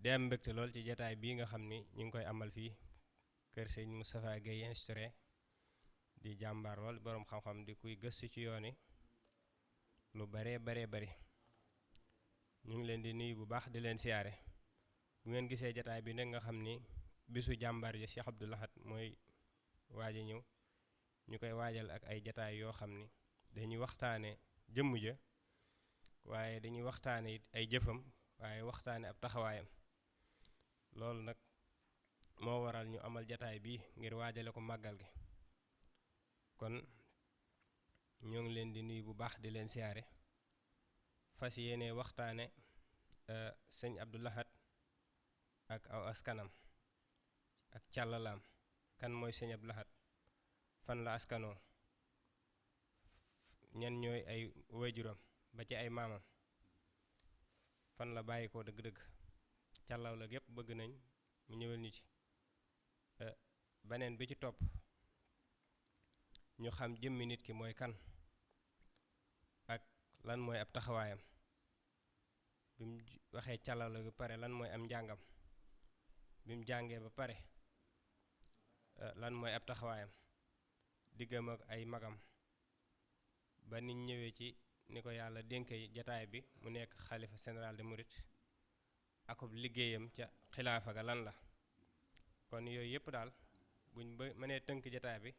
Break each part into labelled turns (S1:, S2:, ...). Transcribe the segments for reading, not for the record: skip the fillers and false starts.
S1: di am mbégte lool ci jataay bii nga xam ni ñu ngi koy amal fii kër sëñ Moustapha Guèye Institouré di jàmbaar lool boroom xam-xam di kuy gëstu ci yoon yi lu baree bari ñu ngi leen di nuyu bu baax di leen siyaare bu ngeen gisee jataay bi nag nga xam ni bisu jàmbaar ji Cheikh Abdou Lahad mooy waaja ñëw ñu koy waajal ak ay jataay yoo xam ni dañuy waxtaane jëmm ja waaye dañuy waxtaane it ay jëfam waaye waxtaane ab taxawaayam loolu nag moo waral ñu amal jataay bi ngir waajale ko màggal gi kon ñoo ngi leen di nuyu bu baax di leen siyaare fas yéene waxtaane sëñ Abdou Lahad ak aw askanam ak càllalaam kan mooy sëñ Abdou Lahad fan la askanoo ñan ñooy ay waajuram ba ci ay maamam fan la bàyyi ko dëgg-dëgg càllaw la gépp bëgg nañ mu ñëwal ñu ci beneen bi ci topp ñu xam jëmmi nit ki mooy kan ak lan mooy ab taxawaayam bi mu waxee càllaw la ba pare lan mooy am njàngam bi mu jàngee ba pare lan mooy ab taxawaayam diggam ak ay magam ba nit ñëwee ci ni ko yàlla dénkee jataay bi mu nekk xalifa général de Mouride akub liggéeyam ca xilaafa ga lan la kon yooyu yëpp daal buñ mënee tënk jataay bi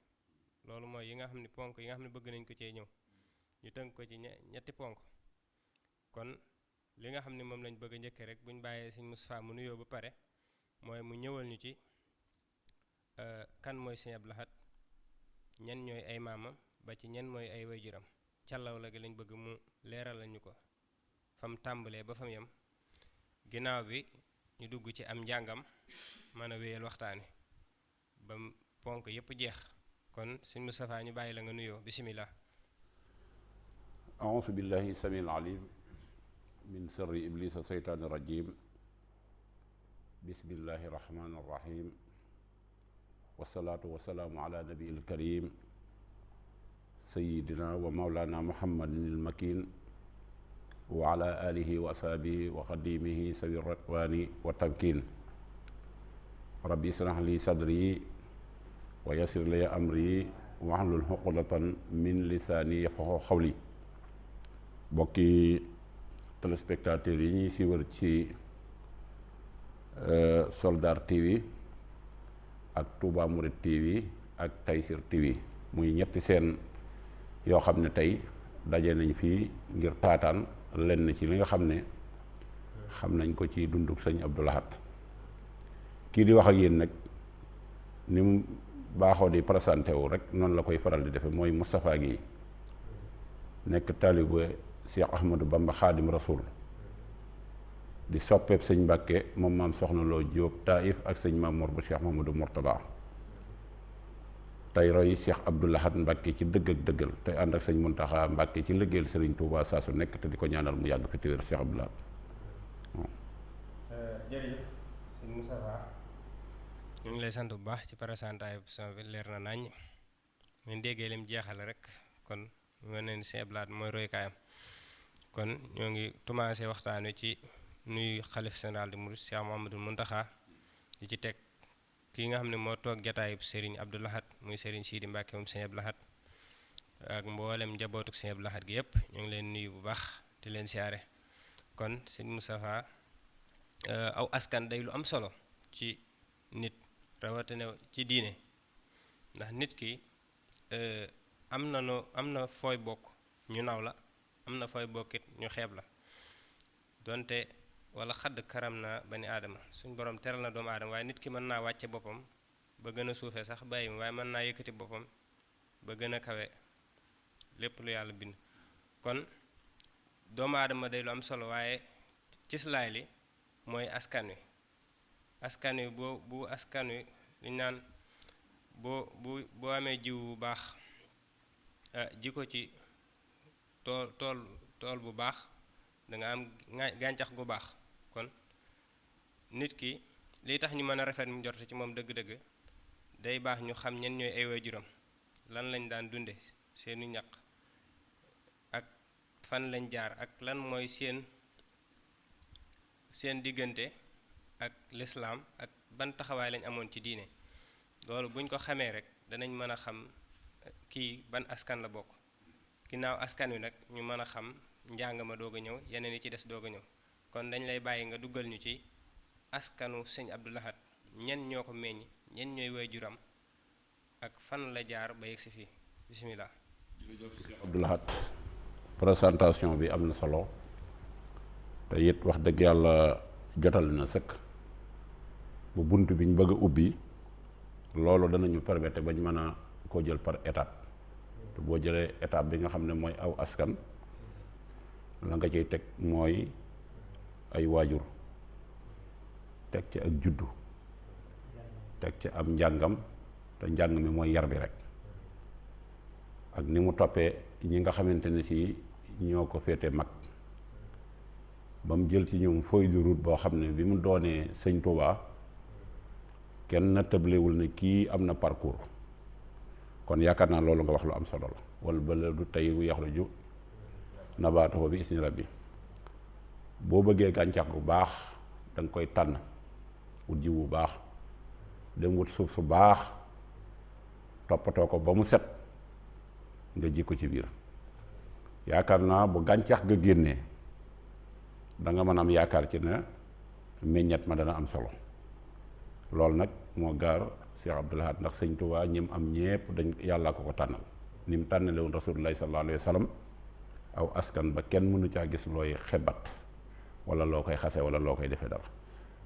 S1: loolu mooy yi nga xam ne ponk yi nga xam ne bëgg nañ ko cee ñëw ñu tënk ko ci ñetti ponk kon li nga xam ne moom lañ bëgg a njëkkee rek buñ bàyyee sëñ Moustapha mu nuyoo ba pare mooy mu ñëwal ñu ci kan mooy sëñ Abdou Lahad ñan ñooy ay maamam ba ci ñan mooy ay waajuram càllaw la gi lañ bëgg mu leeral lañu ko fam tàmbalee ba fam yem ginnaaw bi ñu dugg ci am njàngam mën a wéyal waxtaani ba ponk yépp jeex kon sëñ Moustapha ñu bàyyi la nga nuyoo bisimilah.
S2: auzu billahi samil alim min sharri iblisa seytaani rajim bismillahi rahmani rahim wasalaatu wasalaamu ala nabiil karim sayidina wa maulana muhammadin il makin wa ala alihi wa ashabihi wa xadimihi sawi ratwaani wa tamkin rabbi israh li sadri wa yassir li amri wahlul uqdatan min lisaani yafqahu qawli bokki téléspectateurs yi ñuy siiwal ci Soldar TV ak Touba Mouride TV ak Taysir TV muy ñetti seen yoo xam ne tey daje nañ fii ngir taataan lenn ci li nga xam ne xam nañ ko ci dunduk sëñ Abdou Lahad kii di wax ak yéen nag ni mu baaxoo di présenté wu rek noonu la koy faral di defe mooy Moustapha Guèye nekk taalibe Cheikh Ahmadou Bamba Xaadim Rasul di soppeeb sëñ Mbàkke moom maam soxna Loo Jóob Taïf ak sëñ Maam Mor bu Cheikh Mamadou Mourtada tey roy Cheikh Abdou Lahad Mbàkke ci dëgg ak dëggal tey ànd ak sëñ Muntaxa Mbàkke ci liggéeyal Sëriñ Tuubaa saa su nekk te di ko ñaanal mu yàgg fi téwér Cheikh Abdou Lahad.
S1: jërëjëf sëñ Moustapha ñu ngi lay sant bu baax ci présentation bi leer na nañ ngeen déggee lim jeexale rek kon mu ne ni sëñ Abdou Lahad mooy roykaayam kon ñoo ngi commencé waxtaan wi ci nuyu xalif général de Mouride Cheikh Mouhamadoul Mountakha di ci teg kii nga xam ne moo toog jataayub Serigne Abdou Lahad muy Serigne Sidi Mbacke moom sëñ Abdou Lahad ak mboolem njabootuk sëñ Abdou Lahad gi yëpp ñu ngi leen nuyu bu baax di leen siyaare kon sëñ Moustapha aw askan day lu am solo ci nit rawatina ci diine ndax nit ki am na fooy bokk ñu naw la am na fooy bokkit ñu xeeb la donte wala xadd karam na bani aadama suñ borom teral na doomu aadama waaye nit ki mën naa wàcce boppam ba gën a suufee sax bàyyi ma waaye mën naa yëkkati boppam ba gën a kawe lépp lu yàlla bind kon doomu aadama day lu am solo waaye cislaay li mooy askan wi bu askan wi liñ naan boo amee jiw bu baax ji ko ci tool bu baax da nga am gàncax gu baax kon nit ki li tax ñu mën a rafet mu njort ci moom dëgg-dëgg day baax ñu xam ñen ñooy ay waajuram lan lañ daan dunde seeni ñaq ak fan lañ jaar ak lan mooy seen diggante ak lislaam ak ban taxawaay lañ amoon ci diine. loolu buñ ko xamee rek danañ mën a xam kii ban askan la bokk. ginnaaw askan wi nag ñu mën a xam njàng ma doog a ñëw yeneen yi ci des doog a ñëw. kon dañ lay bàyyi nga duggal ñu ci askanu sëñ Abdou Lahad ñen ñoo ko meññ ñen ñooy waajuram ak fan la jaar ba yegsi fii bisimilah.
S2: jërëjëf Cheikh Abdou Lahad présentation bi am na solo te it wax dëgg yàlla jotal na sëkk bu bunt bi ñu bëgg a ubbi loolu danañu permettre bañ mën a koo jël par étape te boo jëlee étape bi nga xam ne mooy aw askan la nga ciy teg mooy ay waajur teg ci ak juddu teg ci am njàngam te njàng mi mooy yar bi rek ak ni mu toppee ñi nga xamante ne si ñoo ko féete mag ba mu jël ci ñoom feuille de route boo xam ne bi mu doonee sëñ Touba kenn na tëblewul ne kii am na parcours kon yaakaar naa loolu nga wax lu am solo la wala bala du tey yaxruju nabaatuhu bi isni rabbi boo bëggee gàncax gu baax da nga koy tànn wut jiw bu baax dem wut suuf su baax toppatoo ko ba mu set nga ji ko ci biir yaakaar naa bu gàncax ga génnee da nga mën a am yaakaar ci ne meññet ma dana am solo loolu nag moo gaar Cheikh Abdou Lahad ndax sëñ Tuubaa ñim am ñépp dañ yàllaa ko tànnal ni mu tànnale woon rasulullahi sallallahu alayhi wa sallam aw askan ba kenn mënu caa gis looy xebat wala loo koy xase wala loo koy defee dara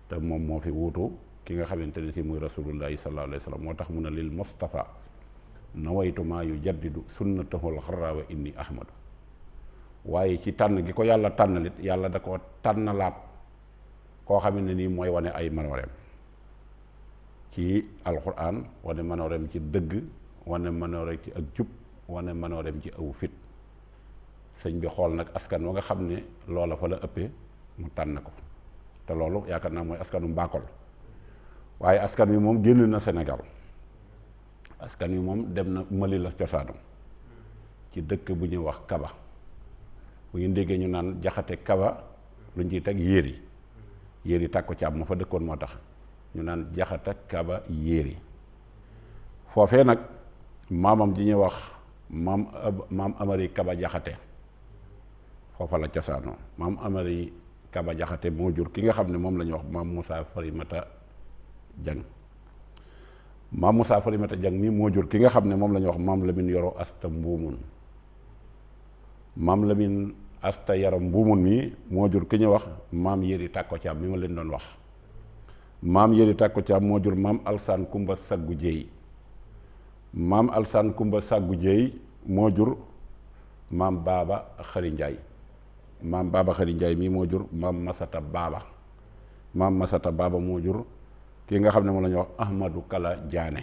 S2: te moom moo fi wuutu ki nga xamante ne si muy rasulullahi sallallahu alayhi wa sallam moo tax mu ne lil Mustafa nawaytu maa yu jaddidu sunnatahul xarra wa inni ahmadu waaye ci tànn gi ko yàlla tànnalit yàlla da ko tànnalaat koo xam ne nii mooy wane ay manooreem ci alquran wane manooreem ci dëgg wane manooreem ci ak jub wane manooreem ci aw fit sëñ bi xool nag askan wa nga xam ne loola fa la ëppee mu tànn ko te loolu yaakaar naa mooy askanu Mbakol waaye askan wi moom génn na Sénégal askan wi moom dem na Mali la cosaanu ci dëkk bu ñuy wax Kaba bu ngeen déggee ñu naan jaxate Kaba luñ ciy teg yéeri tàkko caab ma fa dëkkoon moo tax ñu naan jaxata Kaba yéeri foofee nag maamam ji ñuy wax maam Amari Kaba jaxate foofa la cosaanoo maam Amari Kaba jaxate moo jur ki nga xam ne moom la ñuy wax maam Moussa Farimata Jang maam Moussa Farimata Jang mii moo jur ki nga xam ne moom la ñuy wax maam Lamine Yoro Asta Mbuumun maam Lamine Asta Yoro Mbuumun mii moo jur ki ñuy wax maam Yéri Tàkko Caam mi ma leen doon wax maam Yéri Tàkko Caam moo jur maam Alsaan Kumba Saggu Jéey maam Alsaan Kumba Saggu Jéey moo jur maam Baaba Xari Njaay maam Baaba Xari Njaay mii moo jur maam Masata Baaba maam Masata Baaba moo jur ki nga xam ne moom la ñuy wax Ahmadou Kala Jaane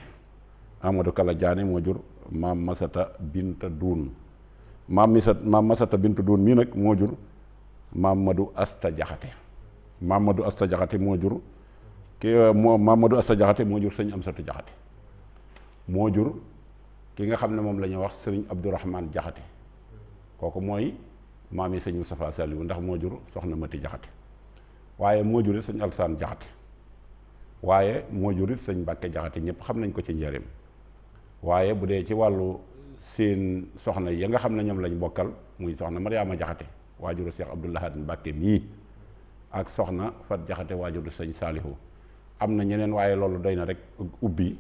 S2: Ahmadou Kala Jaane moo jur maam Masata Binta Duun maam Masata Binta Duun mii nag moo jur maam Madu Asta Jaxate maam Madu Asta Jaxate moo jur maam Madu Asta Jaxate moo jur sëñ Amsatu Jaxate moo jur ki nga xam ne moom la ñuy wax sëriñ Abdourahman Jaxate kooku mooy maam yi sëñ Moustapha Saliou ndax moo jur soxna Mati Jaxate waaye moo jurit sëñ Alsaan Jaxate waaye moo jurit sëñ Mbàkke Jaxate ñëpp xam nañ ko ci njëriñ waaye bu dee ci wàllu seen soxna ya nga xam ne ñoom lañ bokkal muy soxna Mariama Jaxate waajuru Cheikh Abdou Lahad Mbàkke mii ak soxna Fat Jaxate waajuru sëñ Saalihu am na ñeneen waaye loolu doy na rek ubbi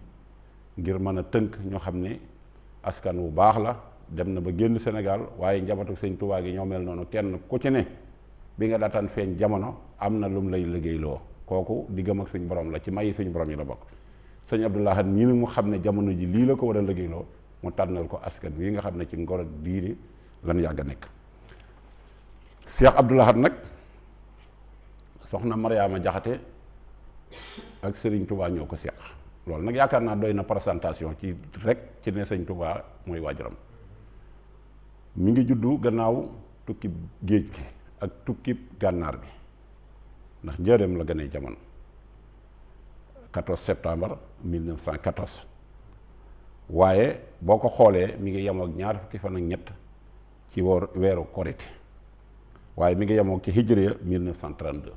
S2: ngir mën a tënk ñoo xam ne askan wu baax la dem na ba génn Sénégal waaye njabootu sëñ Tuubaa gi ñoo mel noonu kenn ku ci ne bi nga daataan feeñ jamono am na lum lay liggéeyloo kooku diggam ak suñ borom la ci mayi suñ borom yi la bokk sëñ Abdou Lahad ñii nag mu xam ne jamono ji lii la ko war a liggéeyloo mu tànnal ko askan wi nga xam ne ci ngor ak diini lan yàgg a nekk Cheikh Abdou Lahad nag soxna Mariama Jaxate ak Sëriñ Tuubaa ñoo ko seq loolu nag yaakaar naa doy na présentation ci rek ci ne sëñ Tuubaa mooy waajuram mi ngi juddu gannaaw tukki géej gi ak tukki gànnaar bi ndax njëreem la gënee jamono 14 septembre 1914 waaye boo ko xoolee mi ngi yemook ñaar fukki fan ak ñett ci weeru korite waaye mi ngi yemook ci hijriya 1932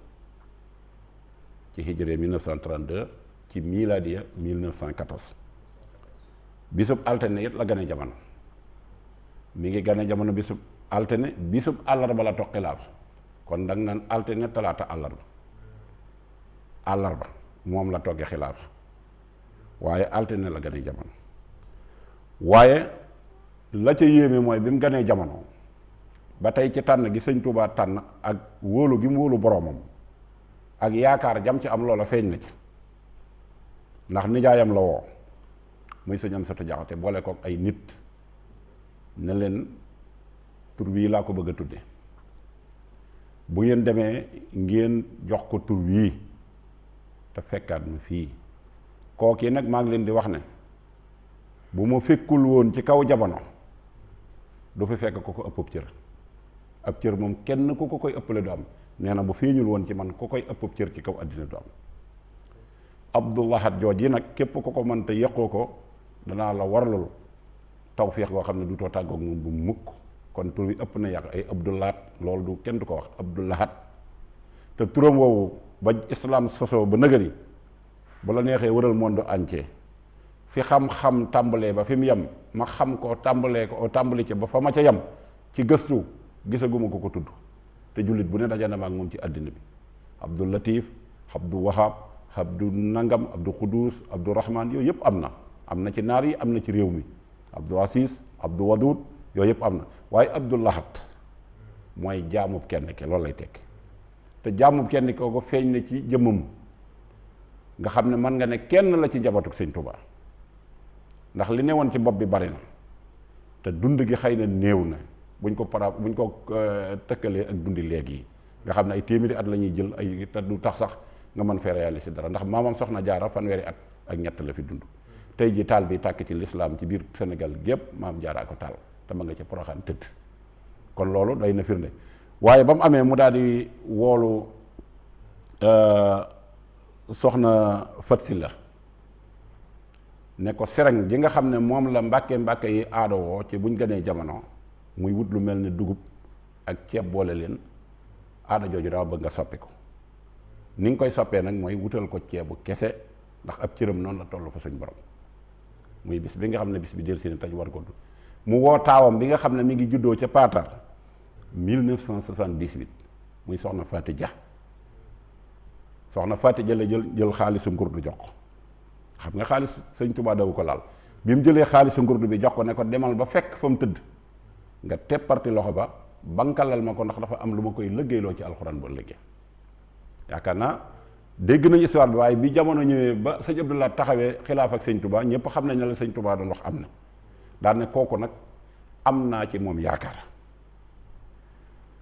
S2: ci hijré 1932 ci miladiya 1914 bisub altine it la gane jamono mi ngi gane jamono bisub altine bisub àllarba la toog xilaaf kon danga naan altine talaata àllarba moom la toggee xilaaf waaye altine la gane jamono waaye la ca yéeme mooy bi mu ganee jamono ba tey ci tànn gi sëñ Tuubaa tànn ak wóolu gi mu wóolu boroomam ak yaakaar jam ci am loola feeñ na ci ndax nijaayam la woo muy sëñ Amsatu Jaxate boole kook ay nit ne leen tur wii laa ko bëgg a tudde bu ngeen demee ngeen jox ko tur wii te fekkaat ma fii kooki nag maa ngi leen di wax ne bu ma fekkul woon ci kaw jamono du fi fekk ko ko ëpp ab cër moom kenn ku ko koy ëppale du am nee na bu feeñul woon ci man ku koy ëpp cër ci kaw àddina du am Abdulahat jooj yi nag képp ku ko mën te yëqoo ko danaa la warlul tawféex goo xam ne du too tàggoog moom bu mukk kon tur wi ëpp na yàq ay Abdulahat loolu du kenn du ko wax Abdulahat te turam woowu ba islam sosoo ba nëgëri bu la neexee wëral monde entier fi xam-xam tàmbalee ba fi mu yem ma xam ko tàmbali ca ba fa ma ca yem ci gëstu gisaguma ko tudd te jullit bu ne daje na ma ak moom ci àddina bi Abdul Latif Abdul Wahab Abdul Nangam Abdul Xudus Abdul Rahman yooyu yëpp am na ci naar yi am na ci réew mi Abdul Asis Abdul Wadud yooyu yëpp am na waaye Abdul Lahat mooy jaamub kenn ki loolu lay tekki te jaamub kenn ki ko feeñ na ci jëmmam nga xam ne mën nga ne kenn la ci njabootu sëñ Tuubaa ndax li newoon ci bopp bi bari na te dund gi xëy na néew na buñ ko tëkkalee ak dundi léegi yi nga xam ne ay téeméeri at la ñuy jël ay te du tax sax nga mën fee réaliser dara ndax maamam soxna Jaara fanweeri at ak ñett la fi dund tey ji taal bi tàkk ci lislaam ci biir Sénégal gépp maam Jaara ko taal te ma nga ca Poroxaan tëdd kon loolu day na firnde waaye ba mu amee mu daal di woolu soxna Fatsi la ne ko sereng ji nga xam ne moom la mbàkke yi aadowoo ci buñ gënee jamono muy wut lu mel ne dugub ak ceeb boole leen aada jooju daa bëgg nga soppi ko ni nga koy soppee nag mooy wutal ko ceebu kese ndax ab cëram noonu la toll fa suñ borom muy bis bi nga xam ne bis bi del si ne taj war ko du mu woo taawam bi nga xam ne mi ngi juddoo ca Paatar 1978 muy soxna Faati Ja soxna Faati Ja la jël xaalisu ngurdu jox ko xam nga xaalis sëñ Tuubaa daw ko laal bi mu jëlee xaalisu ngurdu bi jox ko ne ko demal ba fekk fa mu tëdd nga tepparti loxo ba bankalal ma ko ndax dafa am lu ma koy lëggéeyloo ci alxuraan ba lëggee yaakaar naa dégg nañu histoire bi waaye bi jamono ñëwee ba sëñ Abdoulaye taxawee xilaaf ak sëñ Tuubaa ñëpp xam nañ ne la sëñ Tuubaa doon wax am na daan ne kooku nag am naa ci moom yaakaar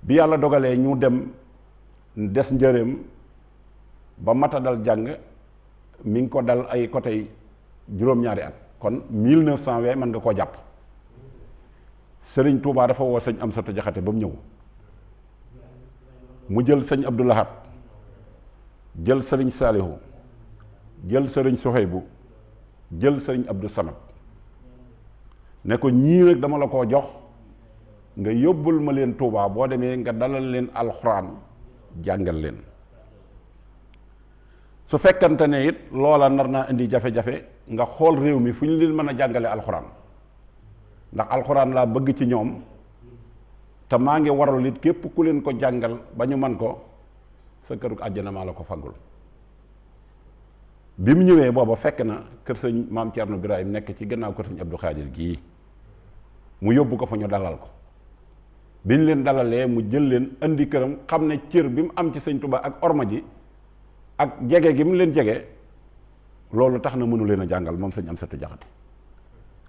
S2: bi yàlla dogalee ñu dem des njëreem ba mata dal jàng mi ngi ko dal ay côté juróom-ñaari at kon 1920 mën nga koo jàpp sëriñ Touba dafa woo sëñ Amsatu Jaxate ba mu ñëw mu jël sëñ Abdou Lahad jël sëriñ Saalihu jël sëriñ Sohaybu jël sëriñ Abdou Samad ne ko ñii nag dama la koo jox nga yóbbul ma leen Touba boo demee nga dalal leen alxuraan jàngal leen su fekkante ne it loola nar naa indi jafe-jafe nga xool réew mi fu ñu leen mën a jàngale alxuraan ndax alxuraan laa bëgg ci ñoom te maa ngi waral it képp ku leen ko jàngal ba ñu man ko sa kërug àjjana maa la ko faggul bi mu ñëwee booba fekk na kër sëñ maam Thierno Birahim nekk ci gannaaw kër sëñ Abdou Khadir gii mu yóbbu ko fa ñu dalal ko bi ñu leen dalalee mu jël leen indi këram xam ne cër bi mu am ci sëñ Touba ak orma ji ak jege gi mu leen jege loolu tax na mënu leen a jàngal moom sëñ Amsatu Jaxate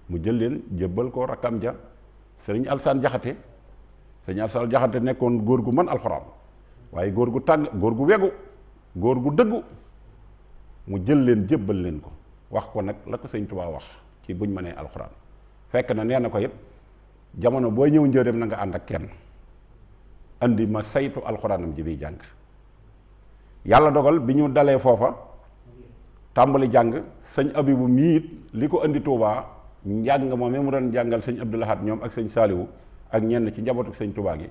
S2: mu jël leen jébbal ko rakkam ja sëriñ Alsaan Jaxate sëriñ Alsaan Jaxate nekkoon góor gu mën alxuraan waaye góor gu tàng góor gu wegu góor gu dëggu mu jël leen jébbal leen ko wax ko nag la ko sëñ Tuubaa wax ci buñ mënee alxuraan fekk na nee na ko it jamono booy ñëw njëreem na nga ànd ak kenn andi ma saytu alxuraanam ji biy jàng yàlla dogal bi ñu dalee foofa tàmbali jàng sëñ Abibu mii it li ko andi Tuubaa njàng moom mu doon jàngal sëñ Abdou Lahad ñoom ak sëñ Saaliwu ak ñenn ci njabootu sëñ Tuubaa gi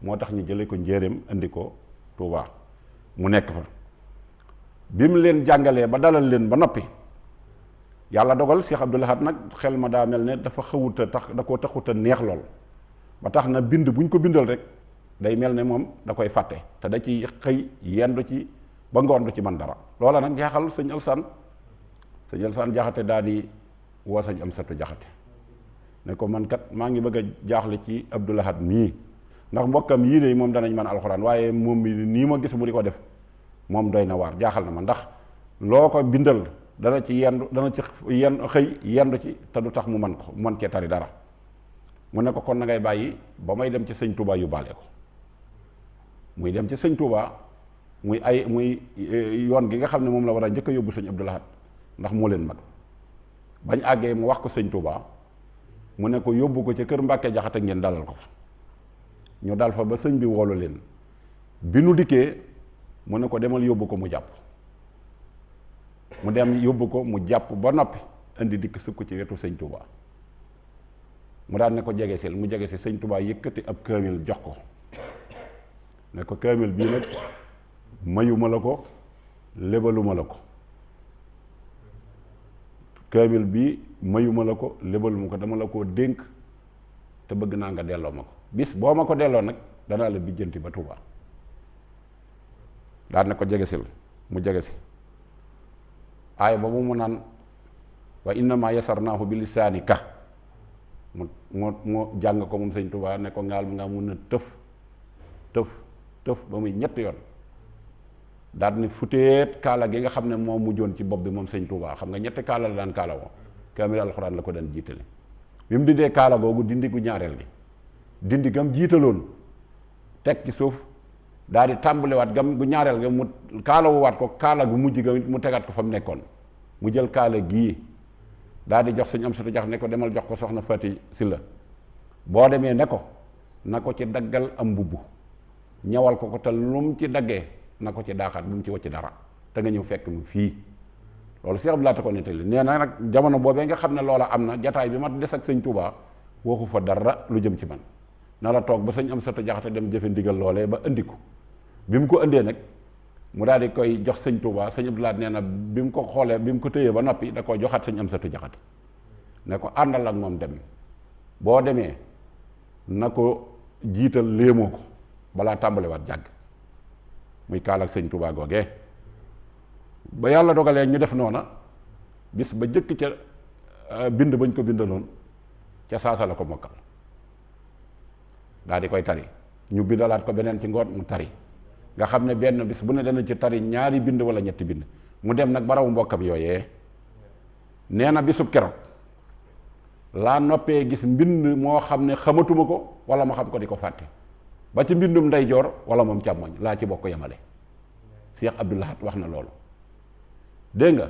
S2: moo tax ñu jëlee ko njéeréem indi ko Tuubaa mu nekk fa bi mu leen jàngalee ba dalal leen ba noppi yàlla dogal Cheikh Abdou Lahad nag xel ma daa mel ne dafa xawuta tax da koo taxuta neex lool ba tax na bind buñ ko bindal rek day mel ne moom da koy fàtte te da ci xëy yendu ci ba ngoon du ci man dara loola nag jaaxal sëñ Alsaan jaxate daal di woo sëñ Amsatu jaxate ne ko man kat maa ngi bëgg a jaaxle ci Abdou Lahad nii ndax mbokkam yii de moom danañ mën alxuraan waaye moom mi nii ma gis mu di ko def moom doy na waar jaaxal na ma ndax loo ko bindal dana ci xëy yendu ci te du tax mu man cee tari dara mu ne ko kon na ngay bàyyi ba may dem ci sëñ Touba yu baale ko muy dem ci sëñ Touba muy yoon gi nga xam ne moom la war a njëkk a yóbbu sëñ Abdou Lahad ndax moo leen mag bañ àggee mu wax ko sëñ Touba mu ne ko yóbbu ko ca kër Mbàkke Jaxate ngeen dalal ko ñu dal fa ba sëñ bi woolu leen bi nu dikkee mu ne ko demal yóbbu ko mu jàpp mu dem yóbbu ko mu jàpp ba noppi indi dikk sukk ci wetu sëñ Touba mu daan ne ko jege si mu jege si sëñ Touba yëkkati ab kaamil jox ko ne ko kaamil bii nag mayuma la ko lebaluma la ko kaamil bi mayuma la ko lebaluma ko dama la koo dénk te bëgg naa nga delloo ma ko bis boo ma ko delloo nag danaa la bijjanti ba Touba daan ne ko jegesil mu jegesi aaya boobu mu naan wa innama yasarnaahu bi lisaanika mu jàng ko moom sëñ Touba ne ko ngaal nga mun a tëf ba muy ñetti yoon daal ni futeet kaala gi nga xam ne moo mujjoon ci bopp bi moom sëñ Touba xam nga ñetti kaala la daan kaala woo kaamil alxuraan la ko daan jiitale bi mu dindee kaala googu dindi gu ñaareel gi dindi gam jiitaloon teg ci suuf daal di tàmbaliwaat gam gu ñaareel ga mu kaalawuwaat ko kaala gu mujj ga mu tegaat ko fa mu nekkoon mu jël kaala gii daal di jox sëñ Amsatu Jaxate ne ko demal jox ko soxna Fati Silla boo demee ne ko na ko ci daggal am mbubb ñawal ko te lum ci daggee na ko ci daaxaat bu mu ci wacc dara te nga ñëw fekk mu fii loolu Cheikh Abdou Lahad ko nettali nee na nag jamono boobee nga xam ne loola am na jataay bi ma des ak sëñ Touba waxu fa dara lu jëm ci man na la toog ba sëñ Amsatu Jaxate dem jëfe ndigal loolee ba indi ko bi mu ko indee nag mu daal di koy jox sëñ Touba sëñ Abdou Lahad nee na bi mu ko xoolee bi mu ko téyee ba noppi da koo joxaat sëñ Amsatu Jaxate ne ko àndal ak moom dem boo demee na ko jiital léemoo ko balaa tàmbaliwaat jàgg muy kaal ak sëñ Touba googee ba yàlla dogalee ñu def noona bis ba jëkk ca bind bañ ko bindaloon ca saasa la ko mokkal daal di koy tari ñu bindalaat ko beneen ci ngoon mu tari nga xam ne benn bis bu ne dana ci tari ñaari bind wala ñetti bind mu dem nag barawu mbokkam yooyee nee na bisub keroog laa noppee gis mbind moo xam ne xamatuma ko wala ma xam ko di ko fàtte ba ci mbindum ndeyjoor wala moom càmmoñ laa ci bokk yemale Cheikh Abdou Lahad wax na loolu dégg nga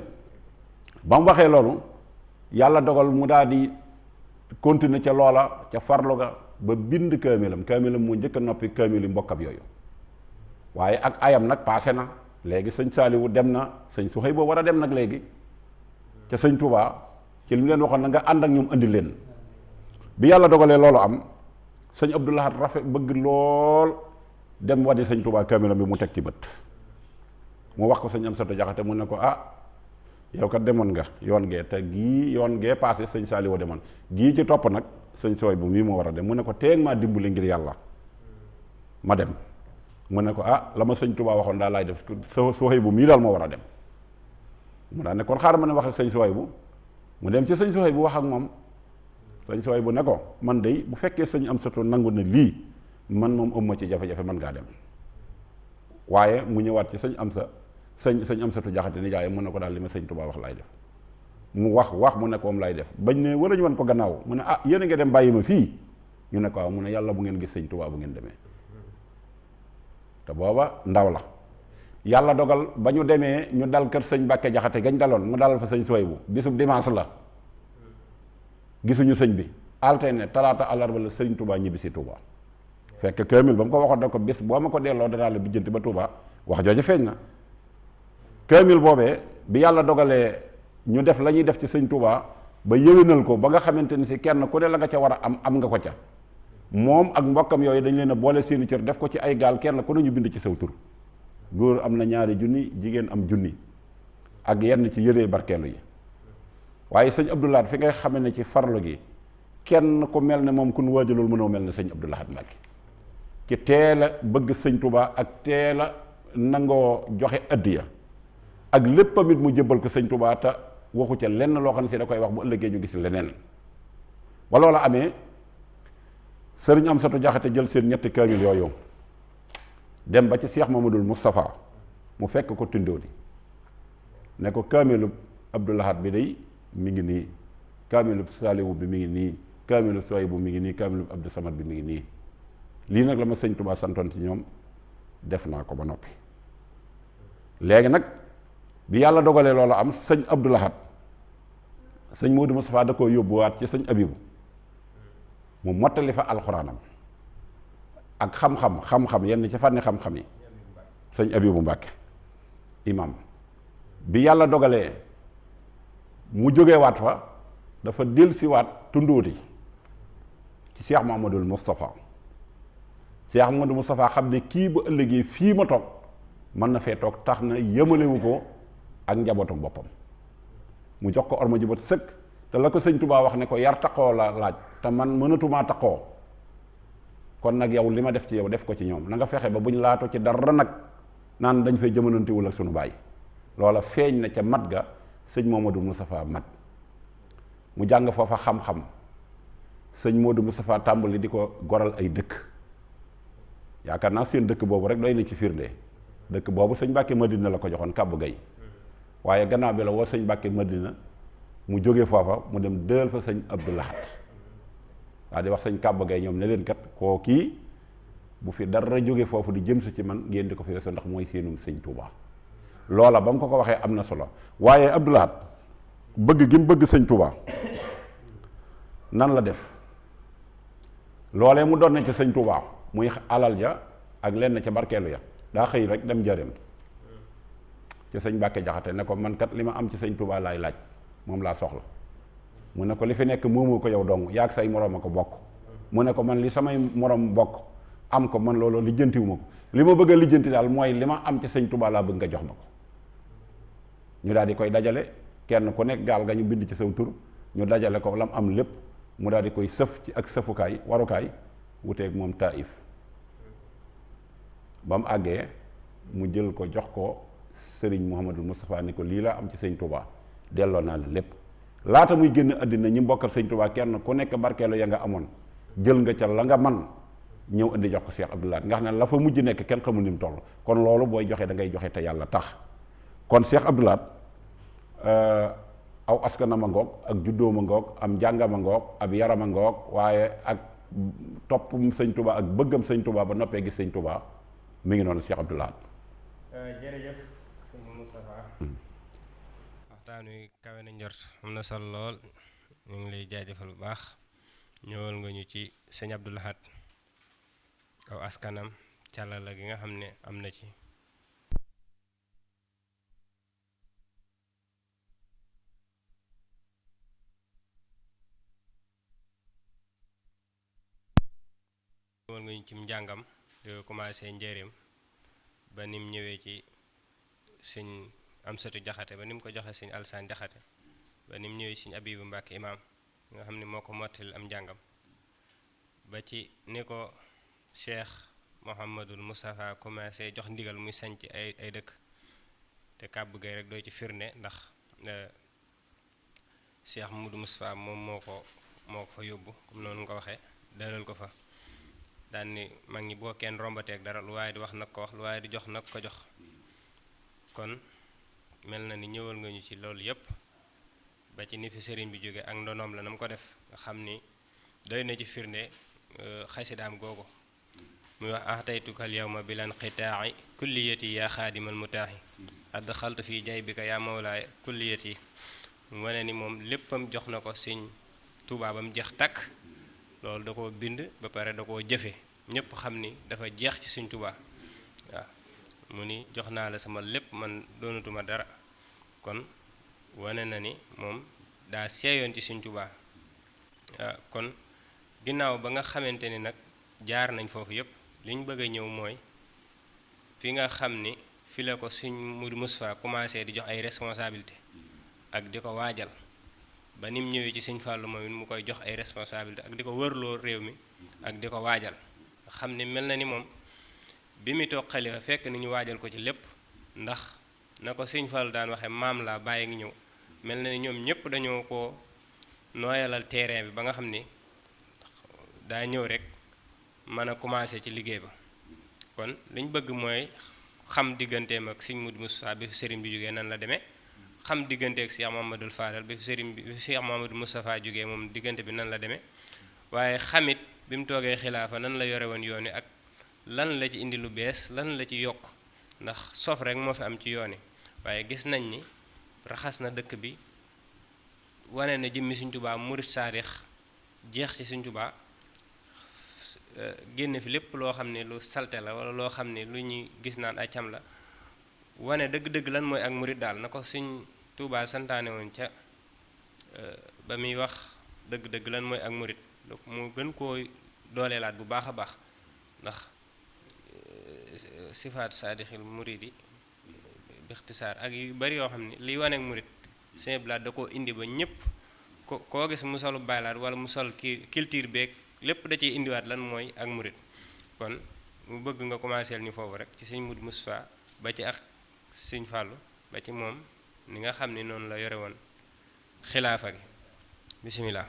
S2: ba mu waxee loolu yàlla dogal mu daal di continuer ca loola ca farlu ga ba bind kaamilam moo njëkk a noppi kaamili mbokkam yooyu waaye ak ayam nag paase na léegi sëñ Saaliwu dem na sëñ Suhaybu war a dem nag léegi ca sëñ Touba ci li mu leen waxoon na nga ànd ak ñoom andi leen bi yàlla dogalee loolu am sëñ Abdou Lahad rafet bëgg lool dem waddi sëñ Touba kaamilam bi mu teg ci bët mu wax ko sëñ Amsatu Jaxate mu ne ko yow kat demoon nga yoon gee te gii yoon gee paase sëñ Saaliwu demoon gii ci topp nag sëñ Suhaybu mii moo war a dem mu ne ko teeg maa dimbali ngir yàlla ma dem mu ne ko la ma sëñ Touba waxoon daal laay def Suhaybu mii daal moo war a dem mu daal ne kon xaaral ma ne wax ak sëñ Suhaybu mu dem ci sëñ Suhaybu wax ak moom sëñ Suhaybu ne ko man de bu fekkee sëñ Amsatu nangu na lii man moom ëmma ci jafe-jafe man ngaa dem waaye mu ñëwaat ci sëñ Amsatu Jaxate ni jaay mu ne ko daal li ma sëñ Touba wax laay def mu wax mu ne ko moom laay def bañ ne wala ñu wan ko gannaaw mu ne yéen a ngi dem bàyyi ma fii ñu ne ko waaw mu ne yàlla bu ngeen gis sëñ Touba bu ngeen demee te booba ndaw la yàlla dogal ba ñu demee ñu dal kër sëñ Mbàkke Jaxate gañ daloon mu dalal fa sëñ Suhaybu bisub dimanche la gisuñu sëñ bi altine talaata àllarba la sëñ Touba ñibbi si Touba fekk kaamil ba mu ko waxoon da ko bis boo ma ko delloo danaa la bijjanti ba Touba wax jooju feeñ na kaamil boobee bi yàlla dogalee ñu def la ñuy def ci sëñ Touba ba yëwénal ko ba nga xamante ni si kenn ku ne la nga ca war a am nga ko ca moom ak mbokkam yooyu dañ leen a boole seeni cër def ko ci ay gaal kenn ku ne ñu bind ci saw tur góor am na 2 junni jigéen am 1 ak yenn ci yëree barkeelu yi waaye sëñ Abdou Lahad fi ngay xame ne ci farlu gi kenn ku mel ne moom kun waajalul mënoo mel ne sëñ Abdou Lahad Mbacké ci teel a bëgg sëñ Touba ak teel a nangoo joxe addiya ak léppam it mu jëbbal ko sëñ Touba te waxu ca lenn loo xam ne si da koy wax bu ëllëgee ñu gis leneen ba loola amee sëriñ Amsatu Jaxate jël seen ñetti kaamil yooyu dem ba ci Cheikh Mamadul Moustapha mu fekk ko Tindóodi ne ko kaamilu Abdou Lahad bi day mi ngi nii kaamilu Saaliwu bi mi ngi nii kaamilu Suwaybu mi ngi nii kaamilu Abdou Samad bi mi ngi nii lii nag la ma sëñ Touba santoon ci ñoom def naa ko ba noppi léegi nag bi yàlla dogalee loolu am sëñ Abdou Lahad sëñ Modou Moustapha da koo yóbbuwaat ci sëñ Abibu mu mottali fa alxuraanam ak xam-xam yenn ci fànni xam-xam yi sëñ Abibu Mbàkke imam bi yàlla dogalee mu jógewaat fa dafa dellusiwaat Tundóoti ci Cheikh Mamadul Moustapha Cheikh Mamadou Moustapha xam ne kii bu ëllëgee fii ma toog mën na fee toog tax na yëmalewu ko ak njabootu boppam mu jox ko orma ji ba sëkk te la ko sëñ Touba wax ne ko yar taqoo la laaj te man mënatumaa taqoo kon nag yow li ma def ci yow def ko ci ñoom na nga fexe ba buñ laatu ci dara nag naan dañ fay jëmanantewul ak sunu baay loola feeñ na ca mat ga sëñ Mamadou Moustapha mat mu jàng foofa xam-xam sëñ Modou Moustapha tàmbali di ko goral ay dëkk yaakaar naa seen dëkk boobu rek doy na ci firnde dëkk boobu sëñ Mbàkke Madina la ko joxoon Kàbbu Gay waaye gannaaw bi la woo sëñ Mbàkke Madina mu jógee foofa mu dem dël fa sëñ Abdou Lahad waa di wax sëñ Kàbbu Gay ñoom ne leen kat koo kii bu fi dara jógee foofu di jëm si ci man ngeen di ko fi weesoo ndax mooy seenum sëñ Touba loola ba mu ko waxee am na solo waaye Abdou Lahad bëgg gi mu bëgg sëñ Touba nan la def loolee mu doon na ci sëñ Touba muy alal ja ak lenn ca barkeelu ya daa xëy rek dem Njaaréem ci sëñ Mbàkke Jaxate ne ko man kat li ma am ci sëñ Touba laay laaj moom laa soxla mu ne ko li fi nekk moomoo ko yow dong yaag say moroom a ko bokk mu ne ko man li samay moroom bokk am ko man loolu lijjantiwu ma ko li ma bëgg a lijjanti daal mooy li ma am ci sëñ Touba laa bëgg nga jox ma ko ñu daal di koy dajale kenn ku nekk gaal ga ñu bind ci saw tur ñu dajale ko lam am lépp mu daal di koy sëf ci ak sëfukaay warukaay wuteeg moom Taif ba mu àggee mu jël ko jox ko Serigne Mouhamadul Moustapha ni ko lii laa am ci sëñ Touba delloo naa la lépp laata muy génn àddina ñi mbokkal sëñ Touba kenn ku nekk barkeelu ya nga amoon jël nga ca la nga man ñëw indi jox ko Cheikh Abdou Lahad nga xam ne la fa mujj nekk kenn xamul ni mu toll kon loolu booy joxe da ngay joxe te yàlla tax kon Cheikh Abdou Lahad aw askanam a ngoog ak juddoom a ngoog am njàngam a ngoog ab yaram a ngoog waaye ak toppum sëñ Touba ak bëggam sëñ Touba ba noppee gis sëñ Touba mi ngi noonu Cheikh Abdou Lahad.
S1: jërëjëf sëñ Moustapha waxtaan wi kawe na njort am na solo lool ñu ngi lay jaajëfal bu baax ñëwal nga ñu ci sëñ Abdou Lahad aw askanam càllala gi nga xam ne am na ci ñëwal nga ñu ci njàngam yoo commencé njëreem ba nim ñëwee ci sëñ Amsatu Jaxate ba ni mu ko joxe sëñ Alsaan Jaxate ba ni mu ñëwee sëñ Abibu Mbàkke imaam nga xam ne moo ko mottali am njàngam ba ci ni ko Cheikh Mouhamadul Moustapha commencé jox ndigal muy sanc ay dëkk te Kàbbu Gay rek doo ci firnde ndax Cheikh Mouhamadou Moustapha moom moo ko fa yóbbu comme noonu nga ko waxee dalal ko fa daan ni mag ñi boo kenn rombateeg dara lu waaye di wax nag ko wax lu waaye di jox nag ko jox kon mel na ni ñëwal nga ñu ci loolu yépp ba ci ni fi sëriñ bi jóge ak ndonoom la na mu ko def nga xam ni doy na ci firnde xasidaam googu muy wax ahtaytukal yawma bilan qitaa'i kulliyati yaa xaadimal mutaaxi adxaltu fii jaybika yaa mawlaaya kulliyati mu wane ni moom léppam jox na ko sëñ Tuubaa ba mu jeex takk loolu da koo bind ba pare da koo jëfe ñépp xam ni dafa jeex ci sëñ Tuubaa waaw mu ni jox naa la sama lépp man doonatuma dara kon wane na ni moom daa seeyoon ci sëñ Tuubaa waaw kon ginnaaw ba nga xamante ni nag jaar nañ foofu yépp li ñu bëgg a ñëw mooy fi nga xam ni fi la ko sëñ Modou Moustapha commencé di jox ay responsabilité ak di ko waajal ba ni mu ñëwee ci sëñ Fallou moom it mu koy jox ay responsabilité ak di ko wërloo réew mi ak di ko waajal nga xam ne mel na ni moom bi mu toog xalifa fekk ni ñu waajal ko ci lépp ndax na ko sëñ Fallou daan waxee maam laa bàyyi ngi ñëw mel na ni ñoom ñëpp dañoo ko nooyalal terrain bi ba nga xam ni daa ñëw rek mën a commencé ci liggéey ba kon liñ bëgg mooy xam digganteem ak sëñ Modou Moustapha bi fi sëriñ bi jógee nan la demee xam diggante ak Cheikh Mamadou Fadal bi fi sëriñ bi fi Cheikh Mamadou Moustapha jógee moom diggante bi nan la demee waaye xamit bi mu toogee xilaafa nan la yore woon yoon wi ak lan la ci indi lu bees lan la ci yokk ndax sof rek moo fi am ci yoon wi waaye gis nañ ni raxas na dëkk bi wane na jëmmi Sëñ Tuubaa murit saadix jeex ci Sëñ Tuubaa génn fi lépp loo xam ne lu salte la wala loo xam ne lu ñuy gis naan accam la wane dëgg-dëgg lan mooy ak murit daal na ko Sëñ Tuubaa santaane woon ca ba muy wax dëgg-dëgg lan mooy ak murit mu gën koo dooleelaat bu baax a baax ndax sifaat saadixil muridi bixtisaar ak yu bari yoo xam ne liy wane ak murit Sëñ Blaat da koo indi ba ñëpp koo gis mu solu baylaat wala mu sol culture beeg lépp da ciy indiwaat lan mooy ak murit kon mu bëgg nga commencé ñu foofu rek ci Sëñ Modou Moustapha ba ci ak Sëñ Fallou ba ci moom ni nga xam ne noonu la yore woon xilaafa gi bisimilah.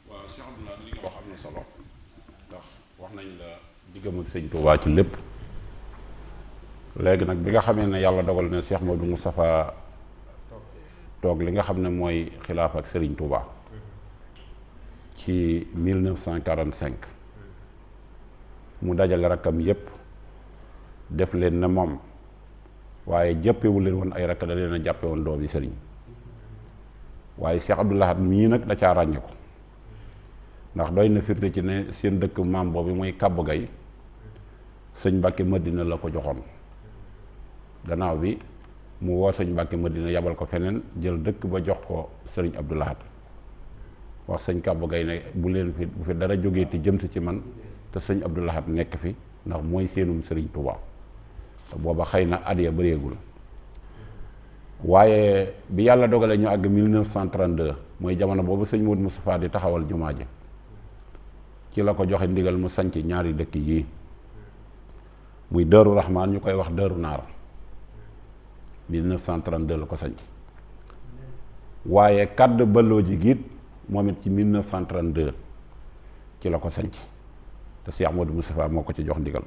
S2: waaw Cheikh Abdoulaye li nga wax am na solo ndax wax nañ la diggam ak Sëñ Tuubaa ci lépp léegi nag bi nga xamee ne yàlla dogal na Cheikh Modou Moustapha toog li nga xam ne mooy xilaafa ak Serigne Touba ci 1945 mu dajale rakkam yépp def leen ne moom waaye jàppewu leen woon ay rakk da leen a jàppe woon doomi sëriñ waaye Cheikh Abdou Lahad mii nag da caa ràññe ko ndax doy na firnde ci ne seen dëkk maam boobu muy Kàbb Gay sëñ Mbàkke Madina la ko joxoon gannaaw bi mu woo sëñ Mbàkke Madina yabal ko feneen jël dëkk ba jox ko sëriñ Abdou Lahad wax sëñ Kàbb Gay ne bu fi dara jógee te jëm si ci man te sëñ Abdou Lahad nekk fi ndax mooy seenum sëriñ Touba te booba xëy na at ya bëreegul waaye bi yàlla dogalee ñu àgg 1932 mooy jamono boobu sëñ Modou Moustapha di taxawal jumaa ji ci la ko joxe ndigal mu sanc ñaari dëkk yii muy Daaru Rahmaan ñu koy wax Daaru Naar 1932 la ko sanc waaye kàdd balloo ji giit moom it ci 1932 ci la ko sanc te Cheikh Modou Moustapha moo ko ci jox ndigal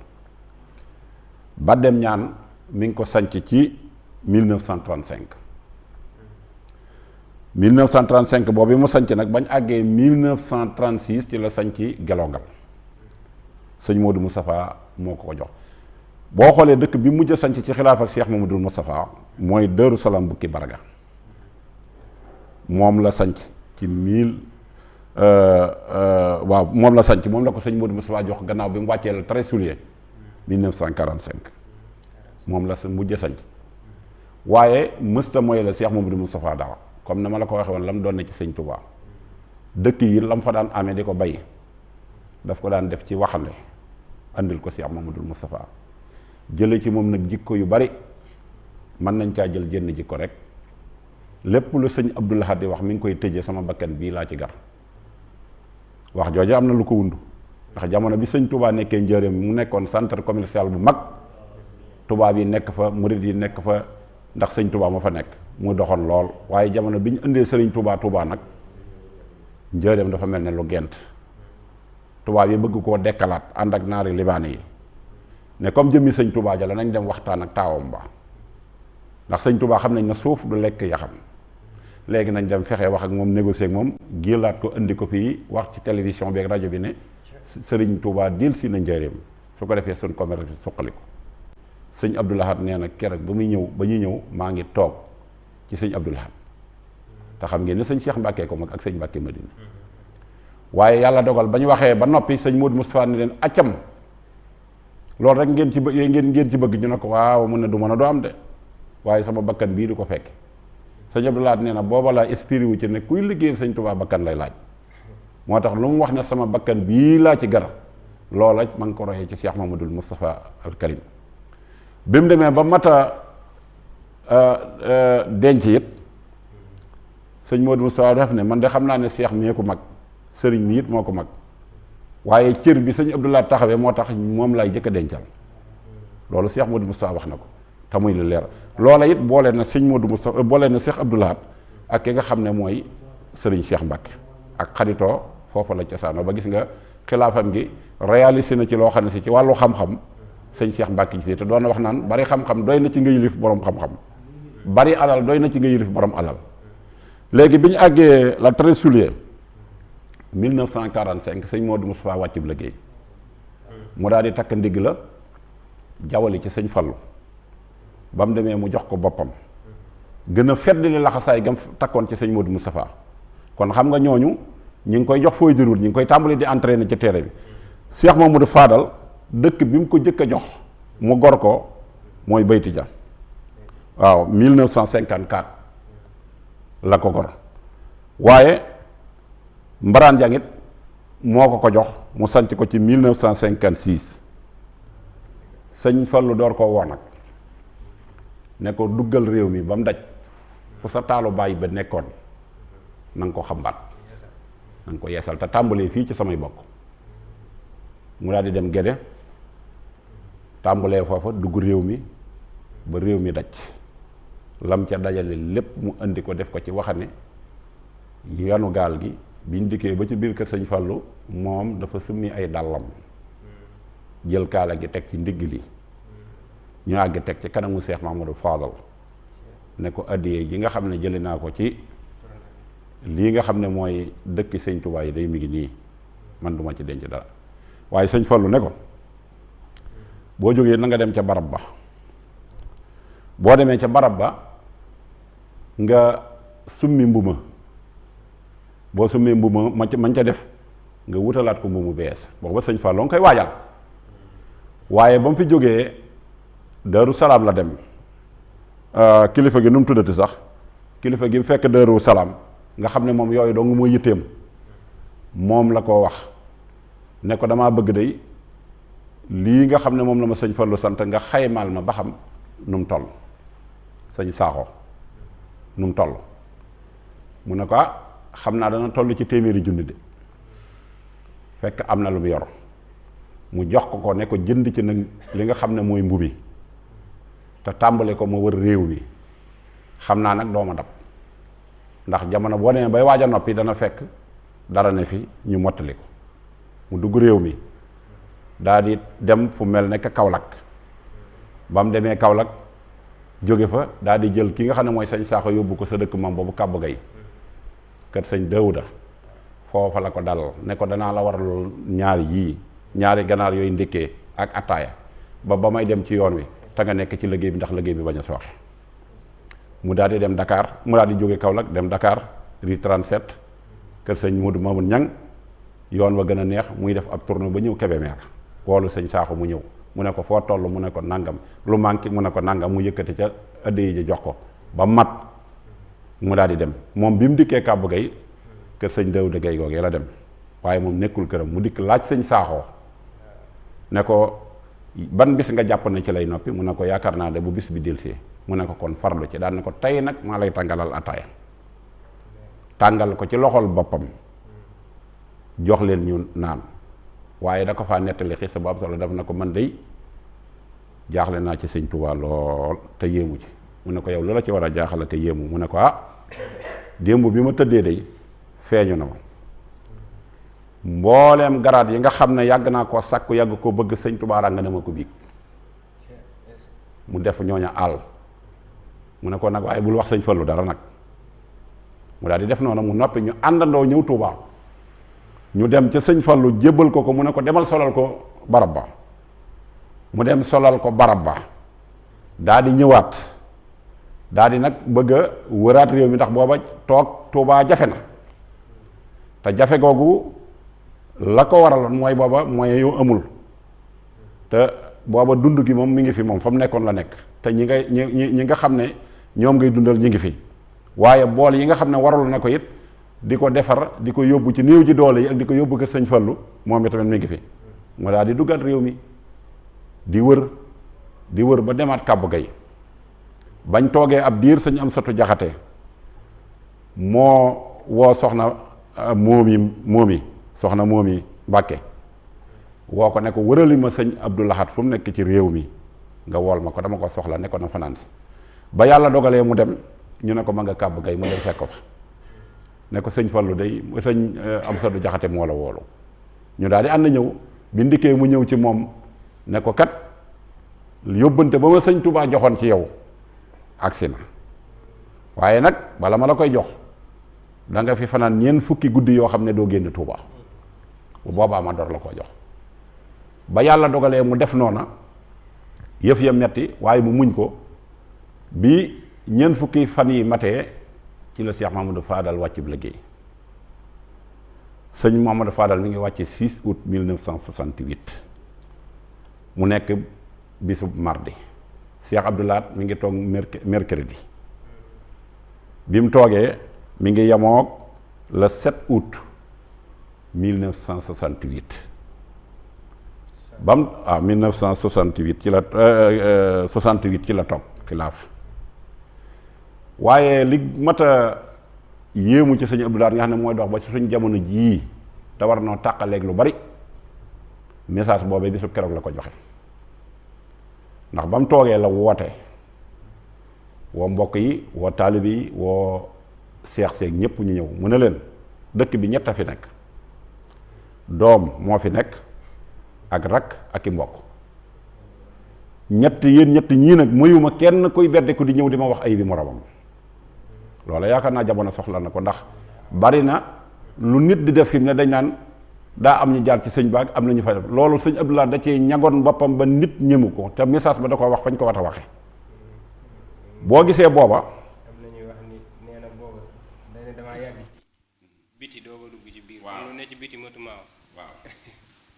S2: ba dem ñaan mi ngi ko sanc ci 1935 1935 boobu mu sanc nag bañ àggee 1936 ci la sanc Gelongal sëñ Modou Moustapha moo ko jox boo xoolee dëkk bi mujj a sanc ci xilaaf ak Cheikh Mamadou Moustapha mooy Daaru Salaam Bukki Barga moom la sanc ci waaw moom la sanc moom la ko sëñ Modou Moustapha jox gannaaw bi mu wàccee le 13 juillet 1945 moom la sa mujj a sanc waaye mësta mooy la Cheikh Mamadou Moustapha dara comme na ma la ko waxee woon la mu doon ne ci sëñ Touba dëkk yi la mu fa daan amee di ko bay daf ko daan def ci waxande andil ko Cheikh Mamadou Moustapha jële ci moom nag jikko yu bari mën nañ caa jël jenn jikko rek lépp lu sëñ Abdou Lahad di wax mi ngi koy tëjee sama bakkan bii laa ci gar wax jooju am na lu ko wundu ndax jamono bi sëñ Touba nekkee njëriñ mu nekkoon centre commercial bu mag tubaab yi nekk fa murid yi nekk fa ndax sëñ Touba ma fa nekk mu doxoon lool waaye jamono bi ñu indee sëriñ Touba nag njëriñam dafa mel ne lu gent tubaab yi bëgg koo dekkalaat ànd ak naari libaane yi ne comme jëmmi sëñ Touba ja la nañ dem waxtaan ak taawam ba ndax sëñ Touba xam nañ ne suuf du lekk yaxam léegi nañ dem fexe wax ak moom négocier ak moom gélaat ko indi ko fii wax ci télévision bi ak rajo bi ne sëriñ Touba dil si na njëriñam su ko defee suñ commerce bi suqali ko sëñ Abdou Lahad nee na keroog ba muy ñëw ba ñuy ñëw maa ngi toog ci sëñ Abdou Lahad te xam ngeen ne sëñ Cheikh Mbacke ko mag ak sëñ Mbacke Madina waaye yàlla dogal ba ñu waxee ba noppi sëñ Modou Moustapha ne leen accam loolu rek ngeen ci ngeen ci bëgg ñu ne ko waaw mu ne du mën a doo am de waaye sama bakkan bii di ko fekk sëñ Abdou Lahad nee na booba laa esprit wu ci ne kuy liggéeyal sëñ Touba bakkan lay laaj moo tax lu mu wax ne sama bakkan bii laa ci gar loola ma ngi ko royee ci Cheikh Mamadou Moustapha al Karim bi mu demee ba mat a denc it sëñ Modou Moustapha def ne man de xam naa ne Cheikh mee ko mag sëriñ mi it moo ko mag waaye cër bi sëñ Abdou Lahad taxawee moo tax moom lay jëkk a dencal loolu Cheikh Modou Moustapha wax na ko te muy lu leer loola it boole na sëñ Modou Moustapha boole na Cheikh Abdou Lahad ak ki nga xam ne mooy sëriñ Cheikh Mbacke ak xaritoo foofu la cosaanoo ba gis nga xilaafam gi réalisé na ci loo xam ne si ci wàllu xam-xam sëñ Cheikh Mbacke ci te doon na wax naan bari xam-xam doy na ci nga yilif borom xam-xam bari alal doy na ci nga yilif borom alal. léegi bi ñu àggee la 13 juillet 1945 sëñ Modou Moustapha wàcc bu liggéey mu daal di takk ndigg la jawali ci sëñ Fallu ba mu demee mu jox ko boppam gën a feddali laxasaay gam takkoon ci sëñ Modou Moustapha kon xam nga ñooñu ñi ngi koy jox feuille de route ñi ngi koy tàmbali di entraîner ci terrain bi Cheikh Mamadou Fadal dëkk bi mu ko jëkk a jox mu gor ko mooy Bayti Dia waaw 1954 la ko gor waaye Mbaraan Jangit moo ko jox mu sanc ko ci 1956 sëñ Fallu door koo woo nag ne ko duggal réew mi ba mu daj fu sa taalu bàyyi ba nekkoon na nga ko xambaat na nga ko yeesal te tàmbalee fii ci samay bokk mu daal di dem Gédé tàmbalee foofa dugg réew mi ba réew mi daj lam ca dajale lépp mu indi ko def ko ci waxane yanu gaal gi biñ dikkee ba ci biir kër sëñ Fallu moom dafa summi ay dàllam jël kaala gi teg ci ndigg li ñu àgg teg ci kanamu Cheikh Mamadou Fadal ne ko addiyee ji nga xam ne jëli naa ko ci lii nga xam ne mooy dëkki sëñ Tuubaa yi day mi ngi nii man duma ci denc dara waaye sëñ Fallu ne ko boo jógee na nga dem ca barab ba boo demee ca barab ba nga summi mbuma boo summee mbuma mañ ca def nga wutalaat ko mbumu bees booba sëñ Fallu nga koy waajal waaye ba mu fi jógee Daaru Salaam la dem kilifa gi nu mu tuddati sax kilifa gi fekk Daaru Salaam nga xam ne moom yooyu dong mooy yitteem moom la ko wax ne ko damaa bëgg day lii nga xam ne moom la ma sëñ Fallu sant nga xaymaal ma ba xam nu mu toll sëñ Saaxo nu mu toll mu ne ko xam naa dana toll ci téeméeri junni de fekk am na lu mu yor mu jox ko ne ko jënd ci nag li nga xam ne mooy mbubi te tàmbale ko ma wër réew mi xam naa nag dooma dab ndax jamono boo demee bay waaj a noppi dana fekk dara ne fi ñu mottali ko mu dugg réew mi daa di dem fu mel nekk Kaolack ba mu demee Kaolack jóge fa daa di jël ki nga xam ne mooy sëñ Saaxo yóbbu ko sa dëkk moom boobu Kàbbu Gay kër sëñ Daawuda foofa la ko dalal ne ko danaa la waral ñaari ganaar yooyu ndékkee ak attaaya ba may dem ci yoon wi te nga nekk ci liggéey bi ndax liggéey bi bañ a sooxe mu daal di dem Dakar mu daal di jóge Kaolack dem Dakar rue 37 kër sëñ Modou Mamoun Ñang yoon wa gën a neex muy def ab tournée ba ñëw Kébémer woolu sëñ Saaxo mu ñëw mu ne ko foo toll mu ne ko nangam lu manqué mu ne ko nangam mu yëkkati ca addiya ji jox ko ba mat mu daal di dem moom bi mu dikkee Kàbbu Gay kër sëñ Daawuda Gay googee la dem waaye moom nekkul këram mu dikk laaj sëñ Saaxo ne ko ban bis nga jàpp na ci lay noppi mu ne ko yaakaar naa de bu bis bi delsee mu ne ko kon farlu ci daal ne ko tey nag maa lay tàngalal ataaya tàngal ko ci loxol boppam jox leen ñu naan waaye da ko faa nettali xisa bu am solo daf na ko man day jaaxle naa ci sëñ Tuubaa lool te yéemu ci mu ne ko yow loola ci war a jaaxal te yéemu mu ne ko démb bi ma tëddee day feeñu na ma mbooleem garaat yi nga xam ne yàgg naa koo sàkku yàgg koo bëgg sëñ Tuubaa ra nga ne ma ko biig mu def ñooña àll mu ne ko nag waaye bul wax sëñ Fallu dara nag mu daal di def noonu mu noppi ñu àndandoo ñëw Tuubaa ñu dem ca sëñ Fallu jébbal ko mu ne ko demal solal ko barab ba mu dem solal ko barab ba daa di ñëwaat daa di nag bëgg a wëraat réew mi ndax booba toog Tuubaa jafe na te jafe googu la ko waraloon mooy booba mooy yow amul te booba dund gi moom mi ngi fi moom fa mu nekkoon la nekk te ñi nga xam ne ñoom ngay dundal ñi ngi fi waaye bool yi nga xam ne warul na ko it di ko defar di ko yóbbu ci néew ji doole yi ak di ko yóbbu ko sëñ Fallu moom itamit mi ngi fi mu daal di duggaat réew mi di wër ba demaat Kàbbu Gay bañ toogee ab diir sëñ Amsatu Jaxate moo woo soxna moomi soxna moomi Mbàkke woo ko ne ko wërali ma sëñ Abdou Lahad fu mu nekk ci réew mi nga wool ma ko dama ko soxla ne ko na fanaan si ba yàlla dogalee mu dem ñu ne ko ma nga kàbb gay mu dem fekk ko fa ne ko sëñ Fallu day sëñ Amsatu Jaxate moo la woolu ñu daal di ànd ñëw bi ndikkee mu ñëw ci moom ne ko kat yóbbante ba ma sëñ Touba joxoon ci yow agsi na waaye nag bala ma la koy jox da nga fi fanaan ñeent fukki guddi yoo xam ne doo génn Touba bu boobaa ma door la ko jox ba yàlla dogalee mu def noona yëf ya metti waaye mu muñ ko bi ñeent fukki fan yi matee ci la Cheikh Mamadou Fadal wàcc bi liggéey sëñ Mamadou Fadal mi ngi wàcce 6 août 1968 mu nekk bisub mardi Cheikh Abdou Lahad mi ngi toog mercredi bi mu toogee mi ngi yemoog le 7 août 1968 bam 1968 ci la 68 ci la toog xilaaf waaye li mat a yéemu ci sëñ Abdou Lahad nga xam ne mooy dox ba ci suñ jamono jii te war noo tàqaleeg lu bari message boobee bisub keroog la ko joxe ndax ba mu toogee la woote woo mbokk yi woo taalib yi woo seex seeg ñépp ñu ñëw mu ne leen dëkk bi ñett a fi nekk doom moo fi nekk ak rak ak i mbokk yéen ñett ñii nag mayuma kenn kuy beddeku di ñëw di ma wax ay bi moromam loola yaakaar naa jamono soxla na ko ndax bari na lu nit di def fi mu ne dañ naan daa am ñu jaar ci sëñ baag am na ñu fa def loolu sëñ Abdou Lahad da cee ñagoon boppam ba nit ñëmu ko te message ba da ko wax fañ ko war a waxe boo gisee booba
S1: am na ñuy wax ni nee na booba dañ ne damaa yàgg ci biti doo ko dugg ci biir lu ne ci biti matuma
S2: waaw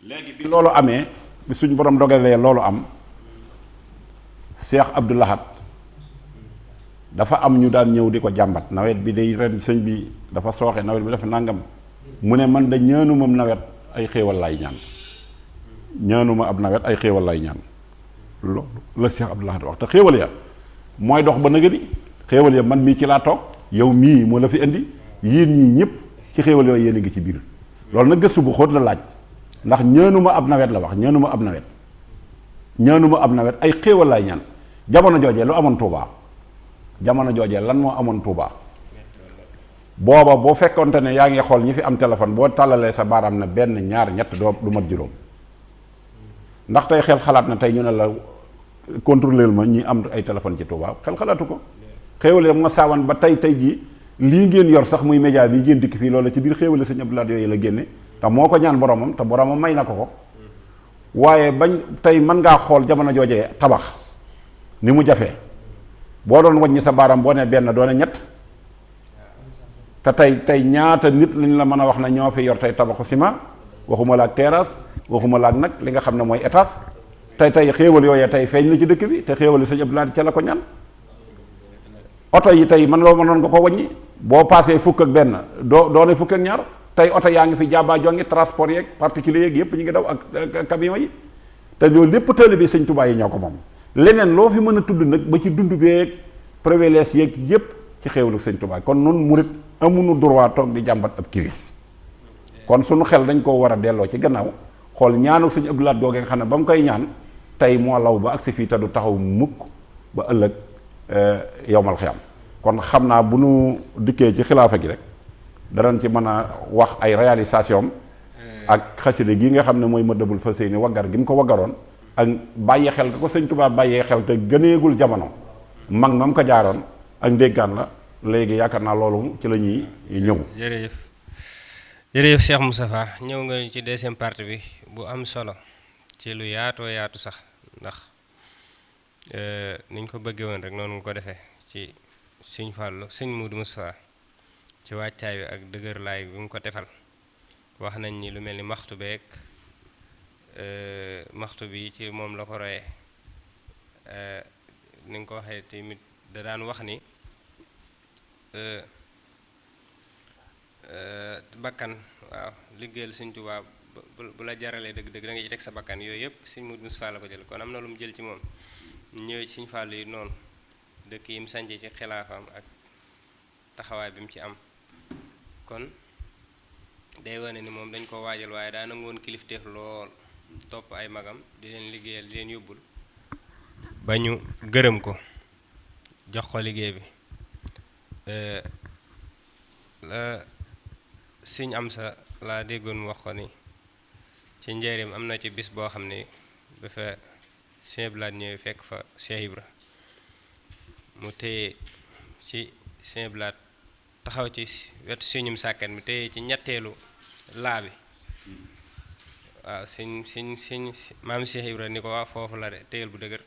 S2: léegi bi loolu amee bi suñ borom dogalee loolu am Cheikh Abdou Lahad dafa am ñu daan ñëw di ko jàmbat nawet bi day ren sëñ bi dafa sooxe nawet bi dafa nangam mu ne man da ñaanumam nawet ay xéewal lay ñaan ñaanuma ab nawet ay xéewal lay ñaan loolu la Cheikh Abdou Lahad wax te xéewal ya mooy dox ba nëgë di xéewal ya man mii ci laa toog yow mii moo la fi indi yéen ñii ñëpp ci xéewal yooyu yéen a ngi ci biir loolu nag gëstu bu xóot la laaj ndax ñaanuma ab nawet la wax ñaanuma ab nawet ñaanuma ab nawet ay xéewal lay ñaan jamono joojee lu amoon Touba jamono joojee lan moo amoon Touba booba boo fekkonte ne yaa ngi xool ñi fi am téléphone boo tàllalee sa baaraam na benn ñaar ñett du mat juróom ndax tey xel xalaat na tey ñu ne la contrôler ma ñi am ay téléphone ci Touba xel xalaatu ko xéewale ma saawan ba tey jii lii ngeen yor sax muy média bi ngeen dikk fii loolu ci biir xéewale sëñ Abdou Lahad yooyu la génne te moo ko ñaan boromam te boromam may na ko waaye bañ tey mën ngaa xool jamono joojee tabax ni mu jafee boo doon wàññi sa baaraam boo ne benn doone ñett te tey ñaata nit lañ la mën a wax na ñoo fi yor tey tabaxu ciment waxuma la ak terrasse waxuma la ak nag li nga xam ne mooy étage tey xéewal yooyee tey feeñ na ci dëkk bi te xéewal yi sëñ Abdou Lahad ca la ko ñaan oto yi tey mënoon nga ko wàññi boo paasee fukk ak benn doone fukk ak ñaar tey oto yaa ngi fi jaabaa jongi transport yeeg particulier yeeg yépp ñu ngi daw ak camion yi te loolu lépp taalibe bi sëñ Tuubaa yi ñoo ko moom leneen loo fi mën a tudd nag ba ci dund beeg privilège yeeg yépp ci xéewalu sëñ Tuubaa kon noonu murit amuñu droit toog di jàmbat ab kiris kon suñu xel dañ koo war a delloo ci gannaaw xool ñaanu sëñ Abdou Lahad googee nga xam ne ba mu koy ñaan tey moo law ba agsi fii te du taxaw mukk ba ëllëg yowmal xiyam kon xam naa bu nu dikkee ci xilaafa gi rek danañ ci mën a wax ay réalisation ak xaside gi nga xam ne mooy Madabul Fawzayni waggar gi mu ko waggaroon ak bàyyi xel nga ko sëñ Tuubaa bàyyee xel te gëneegul jamono mag ma mu ko jaaroon ak ndéggaan la léegi yaakaar naa loolu ci la ñuy ñëw.
S1: jërëjëf Cheikh Moustapha ñëw nga ci deuxième partie bi bu am solo ci lu yaatoo yaatu sax ndax niñ ko bëggee woon rek noonu nga ko defee ci sëñ Fallou sëñ Moudou Moustapha ci wàccaay bi ak dëgër laay bi mu ko defal wax nañ ni lu mel ni maxtu beeg maxtu bi ci moom la ko royee ni nga ko waxee tamit da daan wax ni bakkan waaw liggéeyal sëñ Tuubaa bu la jaralee dëgg-dëgg da nga ci teg sa bakkan yooyu yëpp sëñ Moudou Moustapha la ko jël kon am na lu mu jël ci moom ñëwee ci sëñ Fallou yi noonu dëkk yi mu sànce ci xilaafam ak taxawaay bi mu ci am kon day wane ni moom dañ ko waajal waaye daa nangu woon kilifteef lool topp ay magam di leen liggéeyal di leen yóbbul ba ñu gërëm ko jox ko liggéey bi la sëñ am sa laa déggoon mu wax ko ni ci njëriñ am na ci bis boo xam ne ba fa Sëñ Blaat ñëwee fekk fa Cheikh Ibra mu téye ci Sëñ Blaat taxaw ci wetu siñum sàkket mi téye ci ñetteelu laa bi waaw siñ maam Cheikh Ibra ni ko waa foofu la de téyel bu dëgër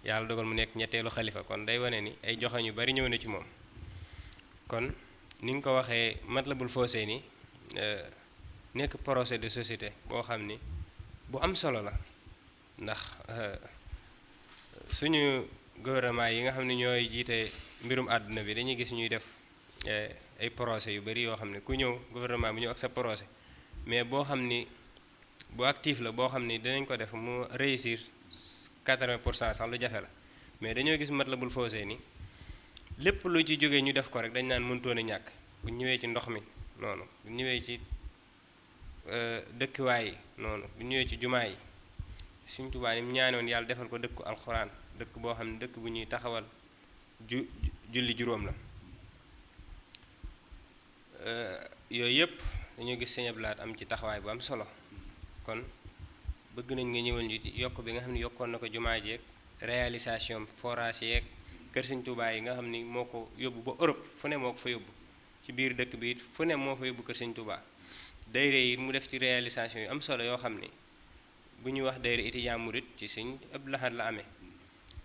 S1: yàlla dogal mu nekk ñetteelu xalifa kon day wane ni ay joxoñ yu bari ñëw na ci moom kon ni nga ko waxee Matlabul Fawzayni nekk projet de société boo xam ni bu am solo la ndax suñu gouvernement yi nga xam ne ñooy jiite mbirum àdduna bi dañuy gis ñuy def ay projet yu bari yoo xam ne ku ñëw gouvernement bi ñëw ak sa projet mais boo xam ni bu actif la boo xam ni dinañ ko def mu réussir 80% sax lu jafe la mais dañoo gis Matlabul Fawzayni lépp lu ci jógee ñu def ko rek dañ naan mënutoon a ñàkk bu ñëwee ci ndox mi noonu bu ñëwee ci dëkkuwaay yi noonu bu ñëwee ci jumaa yi Sëñ Tuubaa ni mu ñaanoon yàlla defal ko dëkku alxuraan dëkk boo xam ne dëkk bu ñuy taxawal julli juróom la yooyu yëpp dañoo gis Sëñ Abdu Lahat am ci taxawaay bu am solo kon bëgg nañ nga ñëwal ñu ci yokk bi nga xam ne yokkoon na ko jumaa jeeg réalisation forage yeeg kër Sëñ Tuubaa yi nga xam ni moo ko yóbbu ba Europe fu ne moo ko fa yóbbu ci biir dëkk bi it fu ne moo fa yóbbu kër Sëñ Tuubaa dayre yi mu def ci réalisation yu am solo yoo xam ni bu ñuy wax dayre étudiant murit ci Sëñ Abdu Lahat la amee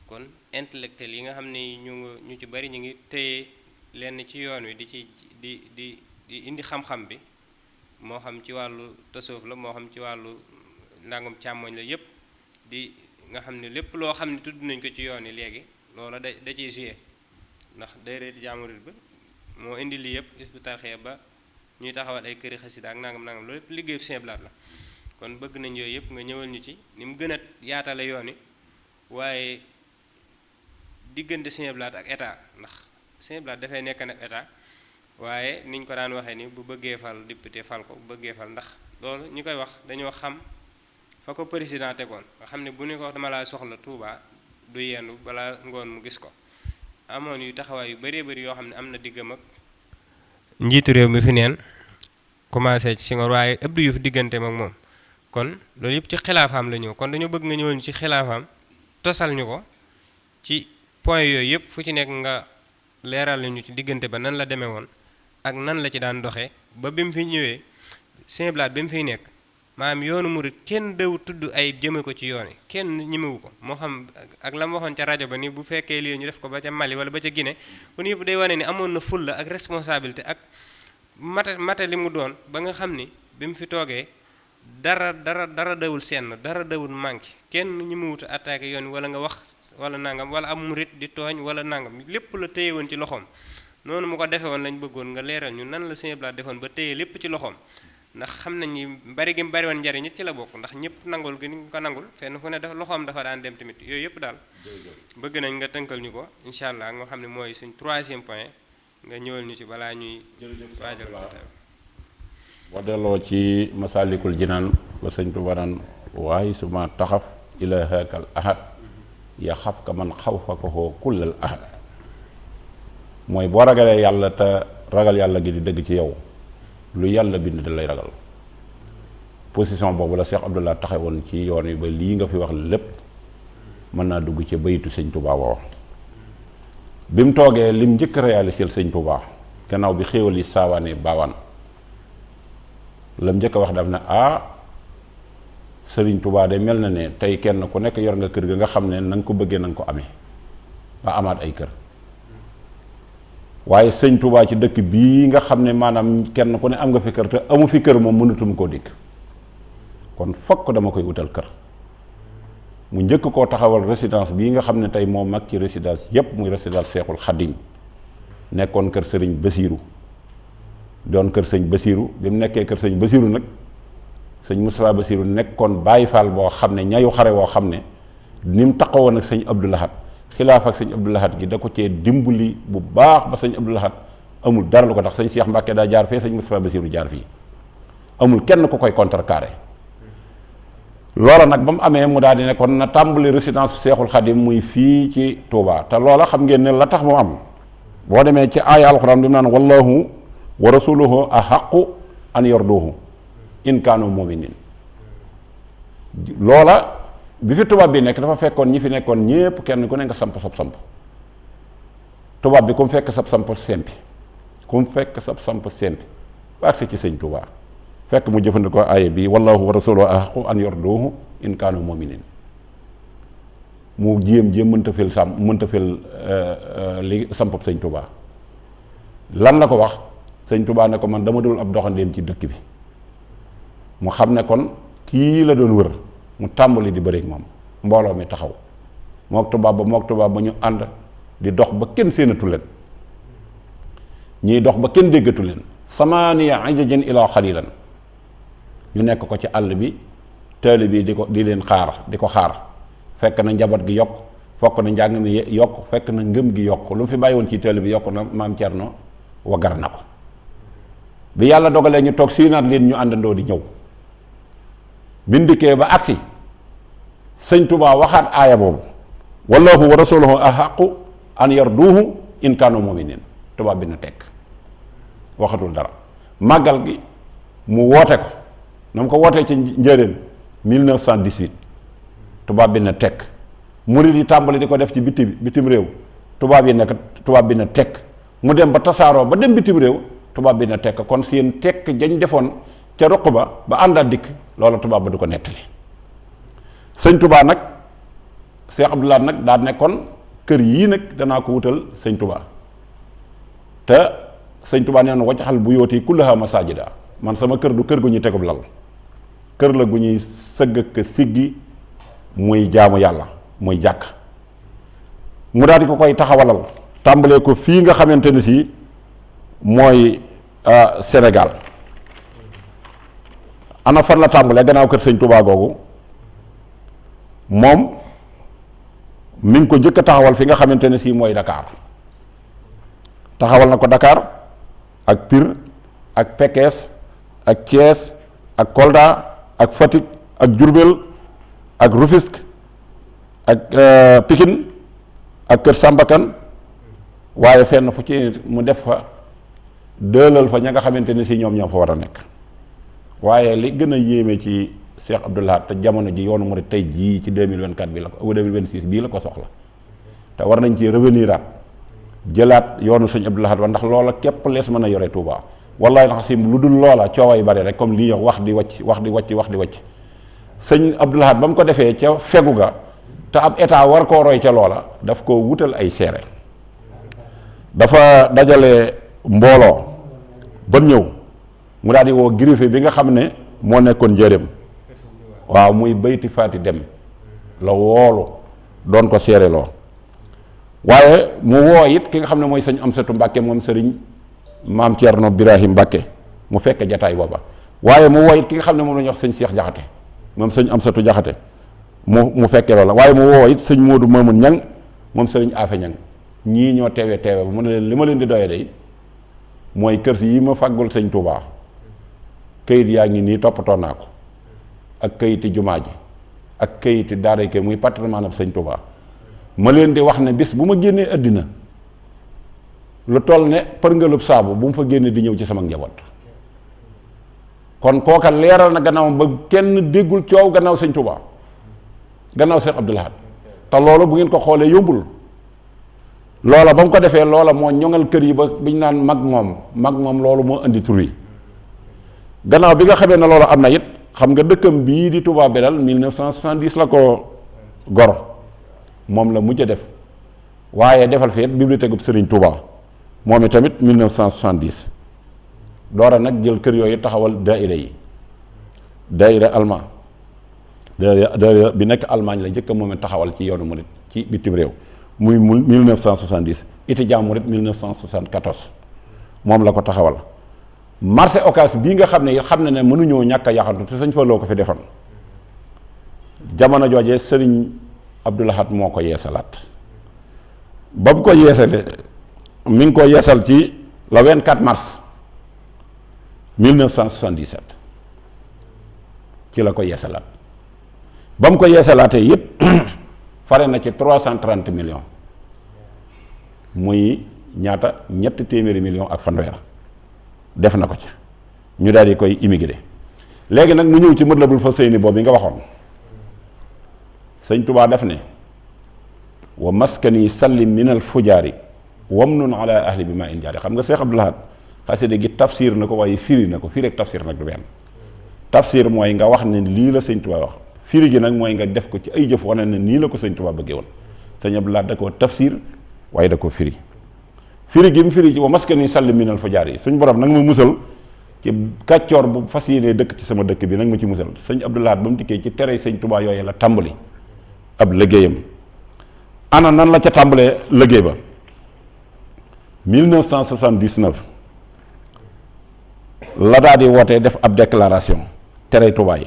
S1: kon intellectuel yi nga xam ne ñu ci bari ñu ngi téye lenn ci yoon wi di ci di indi xam-xam bi moo xam ci wàllu tasawuf la moo xam ci wàllu ndàngum càmmoñ la yépp di nga xam ne lépp loo xam ne tudd nañ ko ci yoon wi léegi loola da ciy joué ndax dayre étudiant murit ba moo indi lii yëpp Hizbut Tarqiyyah ba ñuy taxawal ay këri xasida ak nangam loolu lépp liggéeyu Sëñ Abdu Lahat la kon bëgg nañ yooyu yëpp nga ñëwal ñu ci ni mu gën a yaatale yoon wi waaye diggante Sëñ Abdu Lahat ak état ndax Sëñ Abdu Lahat dafay nekk nag état waaye niñ ko daan waxee ni bu bëggee fal député fal ko bu bëggee fal ndax loolu ñu koy wax dañoo xam fa ko président tegoon nga xam ne bu ñu ko dama laa soxla Touba du yendu balaa ngoon mu gis ko amoon yu taxawaay yu bëree bëri yoo xam ne am na diggam ak njiitu réew mi fi neen commencé ci Senghor waaye Abdou Diouf digganteem ak moom kon loolu yëpp ci xilaafaam la ñëw kon dañoo bëgg nga ñëwal ñu ci xilaafaam tosal ñu ko ci point yooyu yëpp fu ci nekk nga leeral ñu ci diggante ba nan la demee woon ak nan la ci daan doxee ba bi mu fi ñëwee Sëñ Abdu Lahat bi mu fiy nekk maanaam yoonu murit kenn daw tudd ay jëme ko ci yoon yi kenn ñemewu ko moo xam ak la ma waxoon ca rajo ba ni bu fekkee lii ñu def ko ba ca Mali wala ba ca Guinée kon yëpp day wane ni amoon na fulla ak responsabilité ak mate li mu doon ba nga xam ni bi mu fi toogee dara dawul senn dara dawul manqué kenn ñemewut a attaqué yoon wala nga wax wala nangam wala am murit di tooñ wala nangam lépp la téye woon ci loxoom noonu mu ko defee woon lañ bëggoon nga leeral ñu nan la Sëñ Abdu Lahat defoon ba téye lépp ci loxoom ndax xam nañ ni bari gi mu bari woon njariñ it ci la bokk ndax ñëpp nangul gi ñu ko nangul fenn fu ne dafa loxoom dafa daan dem tamit yooyu yëpp daal bëgg nañ nga tënkal ñu ko incha allah nga xam ne mooy suñ 3e point nga ñëwal ñu ci balaa ñuy waajal ci
S2: boo delloo ci Masaalikul Jinaan ba Sëñ Tuubaa naan waaye suma taxaf ilaahakal ahad ya xaf ka man xaw fa ko kullal ahad mooy boo ragalee yàlla te ragal yàlla gi di dëgg ci yow lu yàlla bind da lay ragal position boobu la Cheikh Abdou Lahat taxawoon ci yoon wi ba lii nga fi wax lépp mën naa dugg ci bayitu Sëñ Tuubaa woo bi mu toogee lim njëkk réalisé Sëñ Tuubaa gannaaw bi xéewal yi saawaane baawaan lam njëkk a wax daf ne Sëriñ Tuubaa de mel na ne tey kenn ku nekk yor nga kër ga nga xam ne na nga ko bëggee na nga ko amee ba amaat ay kër waaye Sëñ Tuubaa ci dëkk bii nga xam ne maanaam kenn ku ne am nga fi kër te amu fi kër moom mënatum koo dikk kon fokk dama koy wutal kër mu njëkk koo taxawal résidence bii nga xam ne tey moo mag ci résidence yépp muy résidence Seexul Xadim nekkoon kër Sëriñ Basiiru doon kër Sëñ Basiiru bi mu nekkee kër Sëñ Basiiru nag Sëñ Mustafaa Basiiru nekkoon Baay Faal boo xam ne ñayu xare woo xam ne ni mu taxawoon ak Sëñ Abdou Lahat xilaaf ak sëñ Abdou Lahad gi da ko cee dimbali bu baax ba sëñ Abdou Lahad amul dara lu ko tax sëñ Cheikh Mbacke daa jaar fee sëñ Moustapha Bassirou jaar fii amul kenn ku koy contrecarré loola nag ba mu amee mu daal di ne kon na tàmbali résidence Cheikhul Khadim muy fii ci Touba te loola xam ngeen ne la tax mu am boo demee ci aaya alxuraan bi mu naan wallahu wa rasuluhu ahaqu an yarduhu in kaanu muminin loola bi fi tubaab bi nekk dafa fekkoon ñi fi nekkoon ñépp kenn ku ne nga samp sab samp tubaab bi ku mu fekk sab samp sempi ku mu fekk sab samp sempi ba agsi ci sëñ Touba fekk mu jëfandikoo aaya bi wallahu wa rasuluhu ahaqu an yarduhu in kaanu muminin mu jéem mënta fil li sampab sëñ Touba lan la ko wax sëñ Touba ne ko man dama dul ab doxandéem ci dëkk bi mu xam ne kon kii la doon wër mu tàmbali di bëreek moom mbooloo mi taxaw mook tubaab ba ñu ànd di dox ba kenn séenatu leen ñiy dox ba kenn déggatu leen samaniya ajajin ila xalilan ñu nekk ko ci àll bi taali bi di leen xaar di ko xaar fekk na njaboot gi yokk fokk na njàng mi yokk fekk na ngëm gi yokk lu mu fi bàyyi woon ci taali bi yokk na maam Cerno wagar na ko bi yàlla dogalee ñu toog siinaat leen ñu àndandoo di ñëw bindikee ba agsi sëñ Touba waxaat aaya boobu wallahu wa rasuluhu ahaqu an yarduhu in kaanu muminin tubaab bi na tekk waxatul dara màggal gi mu woote ko na mu ko wootee ci njëréen 1918 tubaab bi na tekk murid yi tàmbali di ko def ci bitim réew tubaab bi na tekk mu dem ba tasaaroo ba dem bitim réew tubaab bi na tekk kon seen tekk jañ defoon ca ruq ba àndaat dikk loola tubaab ba du ko nettali sëñ Touba nag Cheikh Abdou Lahad nag daal ne kon kër yii nag danaa ko wutal sëñ Touba te sëñ Touba nee na wajxal bu yooti kullaha masajida man sama kër du kër gu ñuy tegub lal kër la gu ñuy sëgg ak siggi muy jaamu yàlla muy jàkk mu daal di ko koy taxawalal tàmbalee ko fii nga xamante ne si mooy Sénégal ana fan la tàmbalee gannaaw kër sëñ Touba googu moom mi ngi ko njëkk a taxawal fi nga xamante ne si mooy Dakar taxawal na ko Dakar ak Pire ak Pekes ak Thiès ak Kolda ak Fatick ak Diourbel ak Rufisque ak Pikine ak Kër Sambakan waaye fenn fu ci mu def fa dëlal fa ña nga xamante ne si ñoom ñoo fa war a nekk waaye li gën a yéeme ci Cheikh Abdou Lahad te jamono ji yoonu murid tey jii ci 2024 bi la ko 2026 bii la ko soxla te war nañ ci revenir aat jëlaat yoonu sëñ Abdou Lahad wa ndax loola képp lees mën a yore Touba wallahi ndax sim lu dul loola cooway bari rek comme lii wax di wàcc sëñ Abdou Lahad ba mu ko defee ca fegu ga te ab état war koo roy ca loola daf ko wutal ay seere dafa dajale mbooloo ba ñëw mu daal di woo greffier bi nga xam ne moo nekkoon njëreem waaw muy bayti faati dem la woolu doon ko seere loo waaye mu woo it ki nga xam ne mooy sëñ Amsatu Mbàkke moom sëriñ maam Thierno Birahim Mbàkke mu fekk jataay booba waaye mu woo it ki nga xam ne moom la ñuy wax sëñ Cheikh Jaxate moom sëñ Amsatu Jaxate mu fekkee loola waaye mu woo it sëñ Moodu Mamun Ñang moom sëriñ Afe Ñang ñii ñoo teewe ba mu ne leen li ma leen di doye day mooy kër si yi ma fàggul sëñ Touba kayit yaa ngi nii toppatoo naa ko ak kayiti jumaa ji ak kayiti daara ke muy patrimoine ab sëñ Touba ma leen di wax ne bis bu ma génnee àddina lu toll ne përngalub saabu bu mu fa génne di ñëw ci sama njaboot kon kooka leeral na gannaawam ba kenn déggul coow gannaaw sëñ Touba gannaaw Cheikh Abdou Lahad te loolu bu ngeen ko xoolee yombul loola ba mu ko defee loola moo ñoŋal kër yi ba biñ naan mag moom loolu moo indi tur yi gannaaw bi nga xamee ne loolu am na it xam nga dëkkam bii di Touba Belal 1970 la ko gor moom la mujj a def waaye defal fi it bibliothèque bu Serigne Touba moom i tamit 1970 doora nag jël kër yooyu taxawal daaira allemand daaira bi nekk Allemagne la njëkk a moom it taxawal ci yoonu murit ci bitim réew muy 1970 étudiant murit 1974 moom la ko taxawal marché Ocass bii nga xam ne xam na ne mënuñoo ñàkk a yaxantu te sëñ Fallou ko fi defoon jamono joojee sëriñ Abdou Lahad moo ko yeesalaat ba mu ko yeesale mi ngi ko yeesal ci le 24 mars 1977 ci la ko yeesalaat ba mu ko yeesalaatee yëpp fare na ci 330 millions muy ñaata ñetti téeméeri millions ak fanweer def na ko ci ñu daal di koy immigré. léegi nag mu ñëw ci Matlabul Fawzayni boobu yi nga waxoon sëñ Tuubaa def ne wa maskani sallim min al fujaari wamnun ala ahli bi ma in jaari. xam nga Cheikh Abdoul Ahad xasida gi tafsir na ko waaye firi na ko firi ak tafsir nag du benn. tafsir mooy nga wax ne lii la sëñ Tuubaa wax, firi gi nag mooy nga def ko ci ay jëf wane ne nii la ko sëñ Tuubaa bëggee woon. sëñ Abdoul Ahad da koo tafsir waaye da koo firi gi mu firi ci wa maskani sallim min al fujaari suñ borom nag ma musal ci kàccoor bu fas yéenee dëkk ci sama dëkk bi nag ma ci musal. sëñ Abdoul Ahad ba mu dikkee ci tere sëñ Tuubaa yooyu la tàmbali ab liggéeyam. ana nan la ca tàmbalee liggéey ba 1979 la daal di wootee def ab déclaration tere Tuubaa yi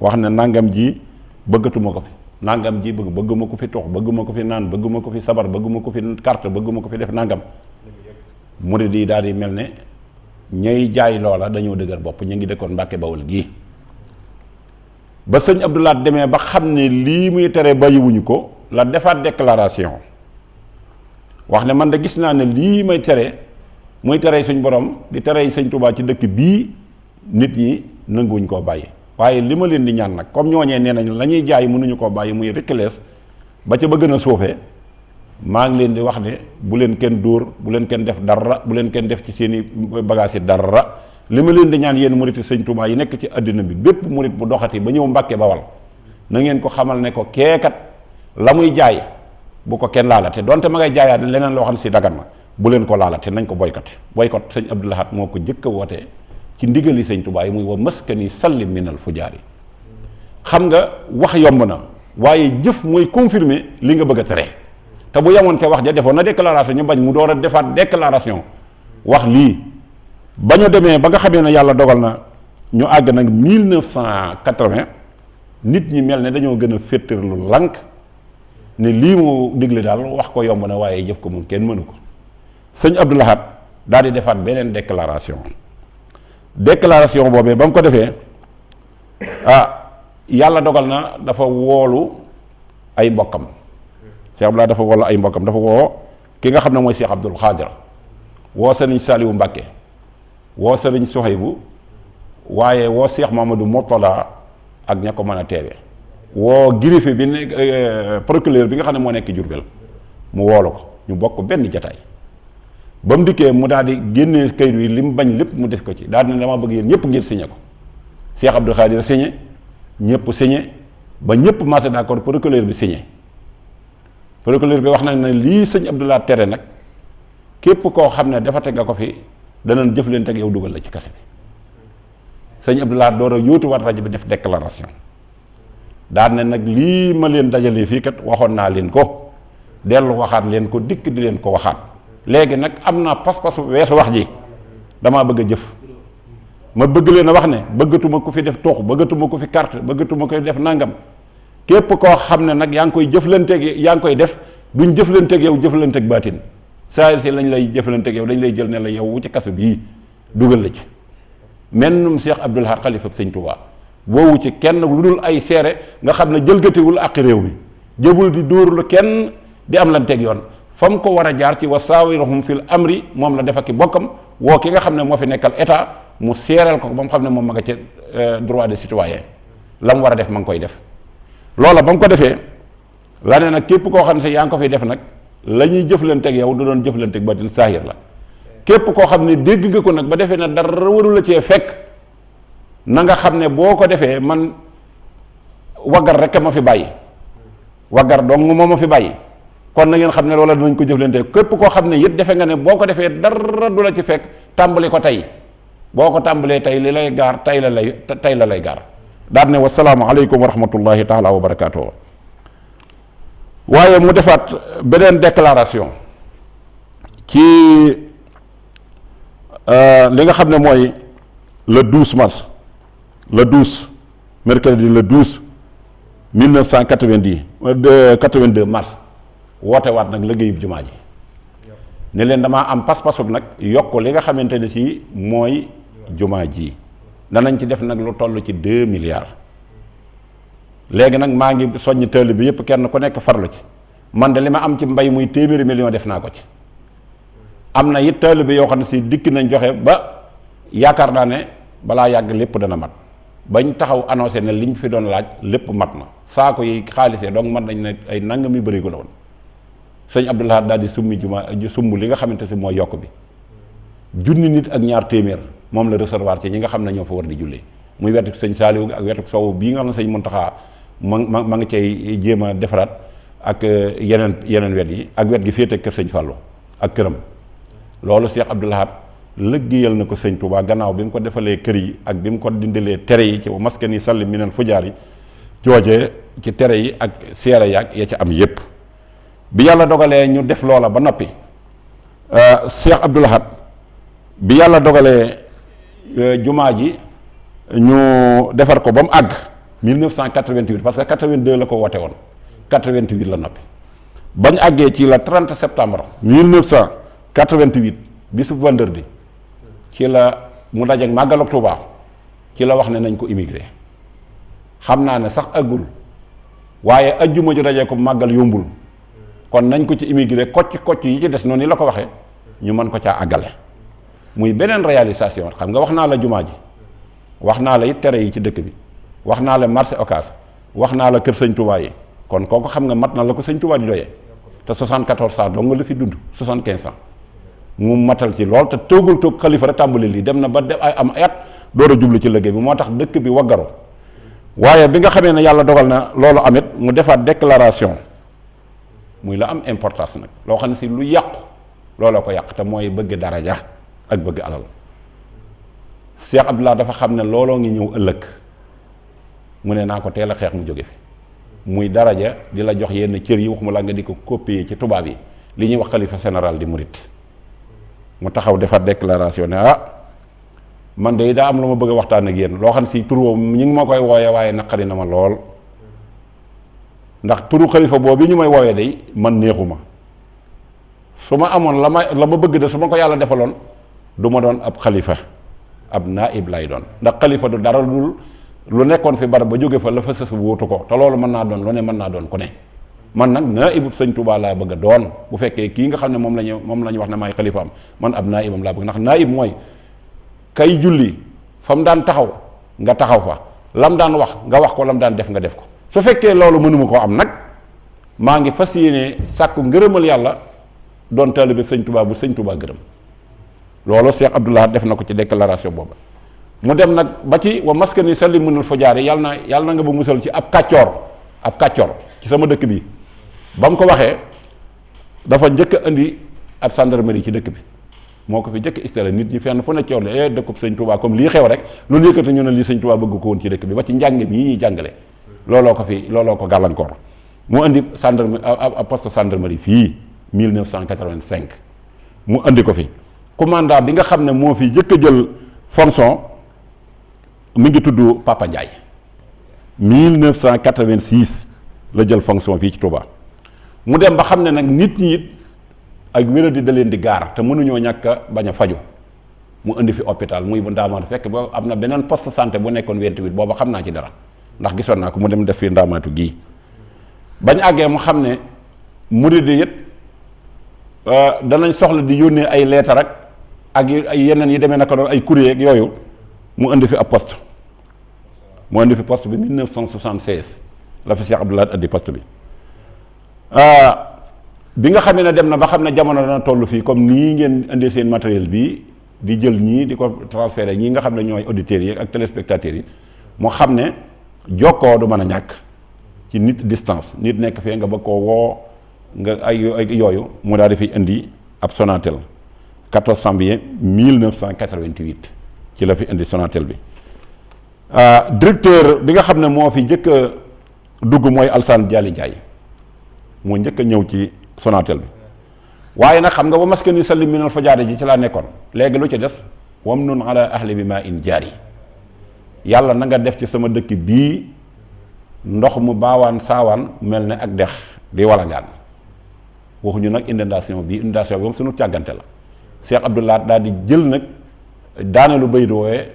S2: wax ne nangam ji bëggatuma ko fi, nangam ji bëgguma ko fi tux, bëgguma ko fi naan, bëgguma ko fi sabar, bëgguma ko fi carte, bëgguma ko fi def nangam. murid yi daal di mel ne ñay jaay loola dañoo dëgër bopp, ñu ngi dëkkoon Mbàkke Bawol gii ba sëñ Abdoul Ahad demee ba xam ne lii muy tere bàyyiwuñu ko la defaat déclaration wax ne man de gis naa ne lii may tere muy tere suñ borom di tere sëñ Tuubaa ci dëkk bii nit ñi nanguwuñ koo bàyyi, waaye li ma leen di ñaan nag comme ñooñee nee nañ la ñuy jaay mënuñu koo bàyyi muy rëkkalees ba ca ba gën a suufee maa ngi leen di wax ne bu leen kenn dóor, bu leen kenn def dara, bu leen kenn def ci seeni bagage yi dara. li ma leen di ñaan yéen murit sëñ Tuubaa yi nekk ci àddina bi bépp murit bu doxati ba ñëw Mbàkke Bawal na ngeen ko xamal ne ko keekat la muy jaay bu ko kenn laalate donte ma ngay jaayaat leneen loo xam ne si dagan na bu leen ko laalate nañ ko boycott sëñ Abdoul Ahad moo ko njëkk a wootee ci ndigali sëñ Tuubaa yi muy wa maskani sallim minal fujaari. xam nga wax yomb na waaye jëf mooy confirmer li nga bëgg a tere te bu yemoon ca wax ja defoon na déclaration ñu bañ mu door a defaat déclaration wax lii. ba ñu demee ba nga xamee ne yàlla dogal na ñu àgg nag 1980 nit ñi mel ne dañoo gën a féttarlu lànk ne lii mu digle daal wax ko yomb na waaye jëf ko moom kenn mënu ko. sëñ Abdoul Ahad daal di defaat beneen déclaration boobee ba mu ko defee yàlla dogal na dafa woolu ay mbokkam. Cheikh Abdoul Ahad dafa woolu ay mbokkam, dafa woo ki nga xam ne mooy Cheikh Abdoul Khadir, woo sëriñ Saliou Mbacke, woo sëriñ Sohaybu, waaye woo Cheikh Mamadou Mourtada ak ña ko mën a teewe, woo greffier bi ne procureur bi nga xam ne moo nekk Jurbel mu woolu ko ñu bokk benn jataay. ba mu dikkee mu daal di génnee kayit wi li mu bañ lépp mu def ko ci daal di ne dama bëgg yéen ñëpp ngeen signé ko. Cheikh Abdou Khadir signé, ñëpp signé ba ñëpp marché d'accord, procureur bi signé. procureur bi wax na ne lii sëñ Abdoul Ahad tere nag képp koo xam ne dafa teg nga ko fi danañ jëflante ak yow dugal la ci kase bi. sëñ Abdoul Ahad door a yóotuwaat rajo bi def déclaration daan ne nag lii ma leen dajalee fii kat waxoon naa leen ko, dellu waxaat leen ko, dikk di leen ko waxaat. léegi nag am naa pas-pasu weesu wax ji, damaa bëgg a jëf. ma bëgg leen a wax ne bëggatuma ko fi def toox, bëggatuma ko fi carte, bëggatuma ko fi def nangam. képp koo xam ne nag yaa ngi koy jëflanteeg, yaa ngi koy def duñ jëflanteeg yow jëflanteeg baatin, saa si lañ lay jëflanteeg yow dañ lay jël ne la yow wu ci kaso bii dugal la ci. mennum Cheikh Abdoul Ahad xalifa sëñ Tuubaa woowu ci kenn lu dul ay seere nga xam ne jëlgatiwul àqi réew mi, jëbul di dóorlu kenn di am lan teg yoon fa mu ko war a jaar ci wa saawiruhum fil amri moom la def ak i bokkam, woo ki nga xam ne moo fi nekkal état mu seeral ko ba mu xam ne moom ma nga ca droit de citoyen la mu war a def ma ngi koy def. loola ba mu ko defee la ne nag képp koo xam ne si yaa ngi ko fiy def nag la ñuy jëflanteeg yow du doon jëflanteeg batin saahir la. képp koo xam ne dégg nga ko nag ba defee na dara waru la cee fekk na nga xam ne boo ko defee man waggar rek ma fi bàyyi, waggar dong moo ma fi bàyyi, kon na ngeen xam ne loola dinañ ko jëflanteeg. képp koo xam ne it defe nga ne boo ko defee dara du la ci fekk tàmbali ko tey, boo ko tàmbalee tey li lay gaar tey la lay gaar. daal ne wasalaamu aleykum wa rahmatullahi taala wa barakaatu. waaye mu defaat beneen déclaration ci li nga xam ne mooy le 12 mars le 12 mercredi le 12 1982 mars woote waat nag liggéeyub jumaa ji ne leen damaa am pas-pasub nag yokk li nga xamante ne si mooy jumaa ji danañ ci def nag lu toll ci 2 milliards léegi nag maa ngi soññ tëll bi yëpp kenn ku nekk farlu ci man de li ma am ci mbay muy téeméeri million def naa ko ci am na it tëll bi yoo xam ne si dikk nañ joxe ba yaakaar naa ne balaa yàgg lépp dana mat bañ taxaw annoncé ne liñ fi doon laaj lépp mat na saako yi xaalisee donc mat nañ ne ay nangam yu bëri ko la woon sëñ Abdou Lahad daal di summi sumb li nga xamante si mooy yokk bi junni nit ak ñaar téeméer moom la recevoir ci ñi nga xam ne ñoo fa war di jullee muy wetuk sëñ Saaliw ak wetuk Sow bii nga xam ne sëñ Muntaxa ma ngi cay jéem a defaraat ak yeneen wet yi ak wet gi féete kër sëñ Fàllu ak këram loolu Cheikh Abdou Lahad lëggéeyal na ko sëñ Touba gannaaw bi mu ko defalee kër yi ak bi mu ko dindalee tere yi ci maskan yi salli minal fujaar yi joojee ci tere yi ak seere yaag ya ca am yépp bi yàlla dogalee ñu def loola ba noppi Cheikh Abdou Lahad bi yàlla dogalee jumaa ji ñu defar ko ba mu àgg 1988 parce que 82 la ko woote woon 88 la noppi bañ àggee ci la 30 septembre 1988 bisu vendredi ci la mu dajeek màggal ak Tuubaa ci la wax ne nañ ko immigré xam naa ne sax àggul waaye ajjuma ju dajee ko màggal yombul kon nañ ko ci immigré kocc yi ci des noonu la ko waxee ñu mën ko caa àggale muy beneen réalisation xam nga wax naa la jumaa ji wax naa la it tere yi ci dëkk bi wax naa la marché Ocass wax naa la kër sëñ Touba yi kon kooku xam nga mat na la ko sëñ Touba di doyee te 74 ans dong nga la fi dund 75 ans mu matal ci lool te toogul toog xalifa rek tàmbali lii dem na ba def ay am ayat door a jublu ci liggéey bi moo tax dëkk bi waggaru waaye bi nga xamee ne yàlla dogal na loolu amit mu defaat déclaration muy la am importance nag loo xam ne si lu yàqu looloo ko yàq te mooy bëgg daraja ak bëgg alal Cheikh Abdoulaye dafa xam ne looloo ngi ñëw ëllëg mu ne naa ko teel a xeex mu jóge fi muy daraja di la jox yenn cër yi waxuma la nga di ko copier ci tubaab yi li ñuy wax xalifa général di murit mu taxaw defaat déclaration ne man de daa am lu ma bëgg a waxtaan ak yéen loo xam ne si tur woowu ñu ngi ma koy wooyee waaye naqari na ma lool ndax turu xalifa boobu ñu may woowee day man neexuma su ma amoon la ma bëgg de su ma ko yàlla defaloon du ma doon ab xalifa ab naib lay doon ndax xalifa du dara lu nekkoon fi barab ba jóge fa la fa sës wóotu ko te loolu mën naa doon lu ne mën naa doon ku ne man nag naibub sëñ Touba laa bëgg a doon bu fekkee kii nga xam ne moom la ñu wax ne maay xalifa am man ab naibam laa bëgg ndax naib mooy kay julli fa mu daan taxaw nga taxaw fa lam daan wax nga wax ko lam daan def nga def ko su fekkee loolu mënuma koo am nag maa ngi fas yéene sàkku ngërëmal yàlla doon taalibe sëñ Touba bu sëñ Touba gërëm loolu Cheikh Abdou Lahad def na ko ci déclaration boobu mu dem nag ba ci wa maskani salli mënul fa jaare yàlla na nga ba musal ci ab kàccoor ci sama dëkk bi ba mu ko waxee dafa njëkk a indi ab gendarmerie ci dëkk bi moo ko fi njëkk installé nit ñi fenn fu ne coow le dëkkub sëñ Touba comme lii xew rek lu yëkkati ñu ne lii sëñ Touba bëgg ko woon ci dëkk bi ba ci njàng mi yi ñuy jàngale looloo ko gàllankoor mu indi ab poste gendarmerie fii 1985 mu indi ko fi commandant bi nga xam ne moo fi jëkk a jël fonction mi ngi tudd Papa Ndiaye 1986 la jël fonction fii ci Touba mu dem ba xam ne nag nit ñi it ak wéradi da leen di gaar te mënuñoo ñàkk a bañ a faju mu indi fi hôpital muy bu Ndaamaatu fekk ba am na beneen poste santé bu nekkoon 28 booba xam naa ci dara ndax gisoon naa ko mu dem def fii Ndaamaatu gii bañ àggee mu xam ne murid yi it danañ soxla di yónnee ay leetar ak ay yeneen yi demee naka doon ay courrier ak yooyu mu indi fi ab poste mu indi fi poste bi 1976 la fi Cheikh Abdou Lahad indi poste bi bi nga xamee ne dem na ba xam ne jamono dana toll fii comme nii ngeen indee seen matériel bi di jël ñii di ko transféré ñii nga xam ne ñooy auditeurs yi ak téléspectateurs yi mu xam ne jokkoo du mën a ñàkk ci nit distance nit nekk fee nga bëgg koo woo nga ay yooyu mu daal di fi indi ab Sonatel 14 janvier 1988 ci la fi indi Sonatel bi directeur bi nga xam ne moo fi njëkk a dugg mooy Alsaan Jaali Njaay moo njëkk a ñëw ci Sonatel bi waaye nag xam nga ba maskani salli minal fajaari ji ci laa nekkoon léegi lu ci def wam nun ala ahli bi maa in jaari yàlla na nga def ci sama dëkk bii ndox mu baawaan saawaan mel ne ak dex di walangaan waxuñu nag inondation bi moom suñu càggante la Cheikh Abdou Lahad daal di jël nag daane lu bayit woowe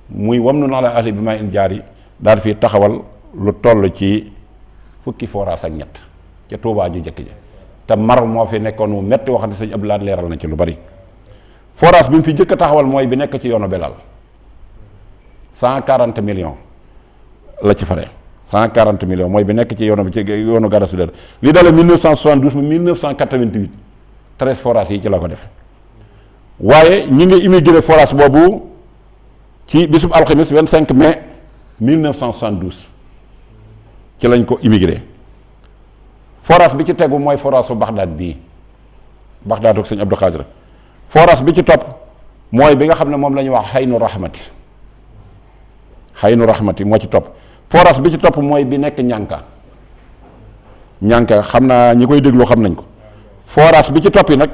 S2: muy wam nun ala ahli bi maa in jaar yi daal di fi taxawal lu toll ci fukki forage ak ñett ca Touba ju njëkk ja te mar moo fi nekkoon mu metti wax ne sëñ Abdou Lahad leeral na ci lu bari forage bi mu fi njëkk a taxawal mooy bi nekk ci yoonu Belal 140 millions la ci fare 140 millions mooy bi nekk ci yoonu Garasu Dër li dale 1972 ba 1988 13 forages yi ci la ko def waaye ñi ngi immigré forage boobu ci bisub alxamis 25 mai 1972 ci lañ ko immigré forage bi ci tegu mooy forage su Baxdaad bii Baxdaad ak sëñ Abdou Khadre forage bi ci topp mooy bi nga xam ne moom la ñuy wax xaynu rahmati moo ci topp forage bi ci topp mooy bi nekk ñànka xam naa ñi koy déglu xam nañ ko forage bi ci topp yi nag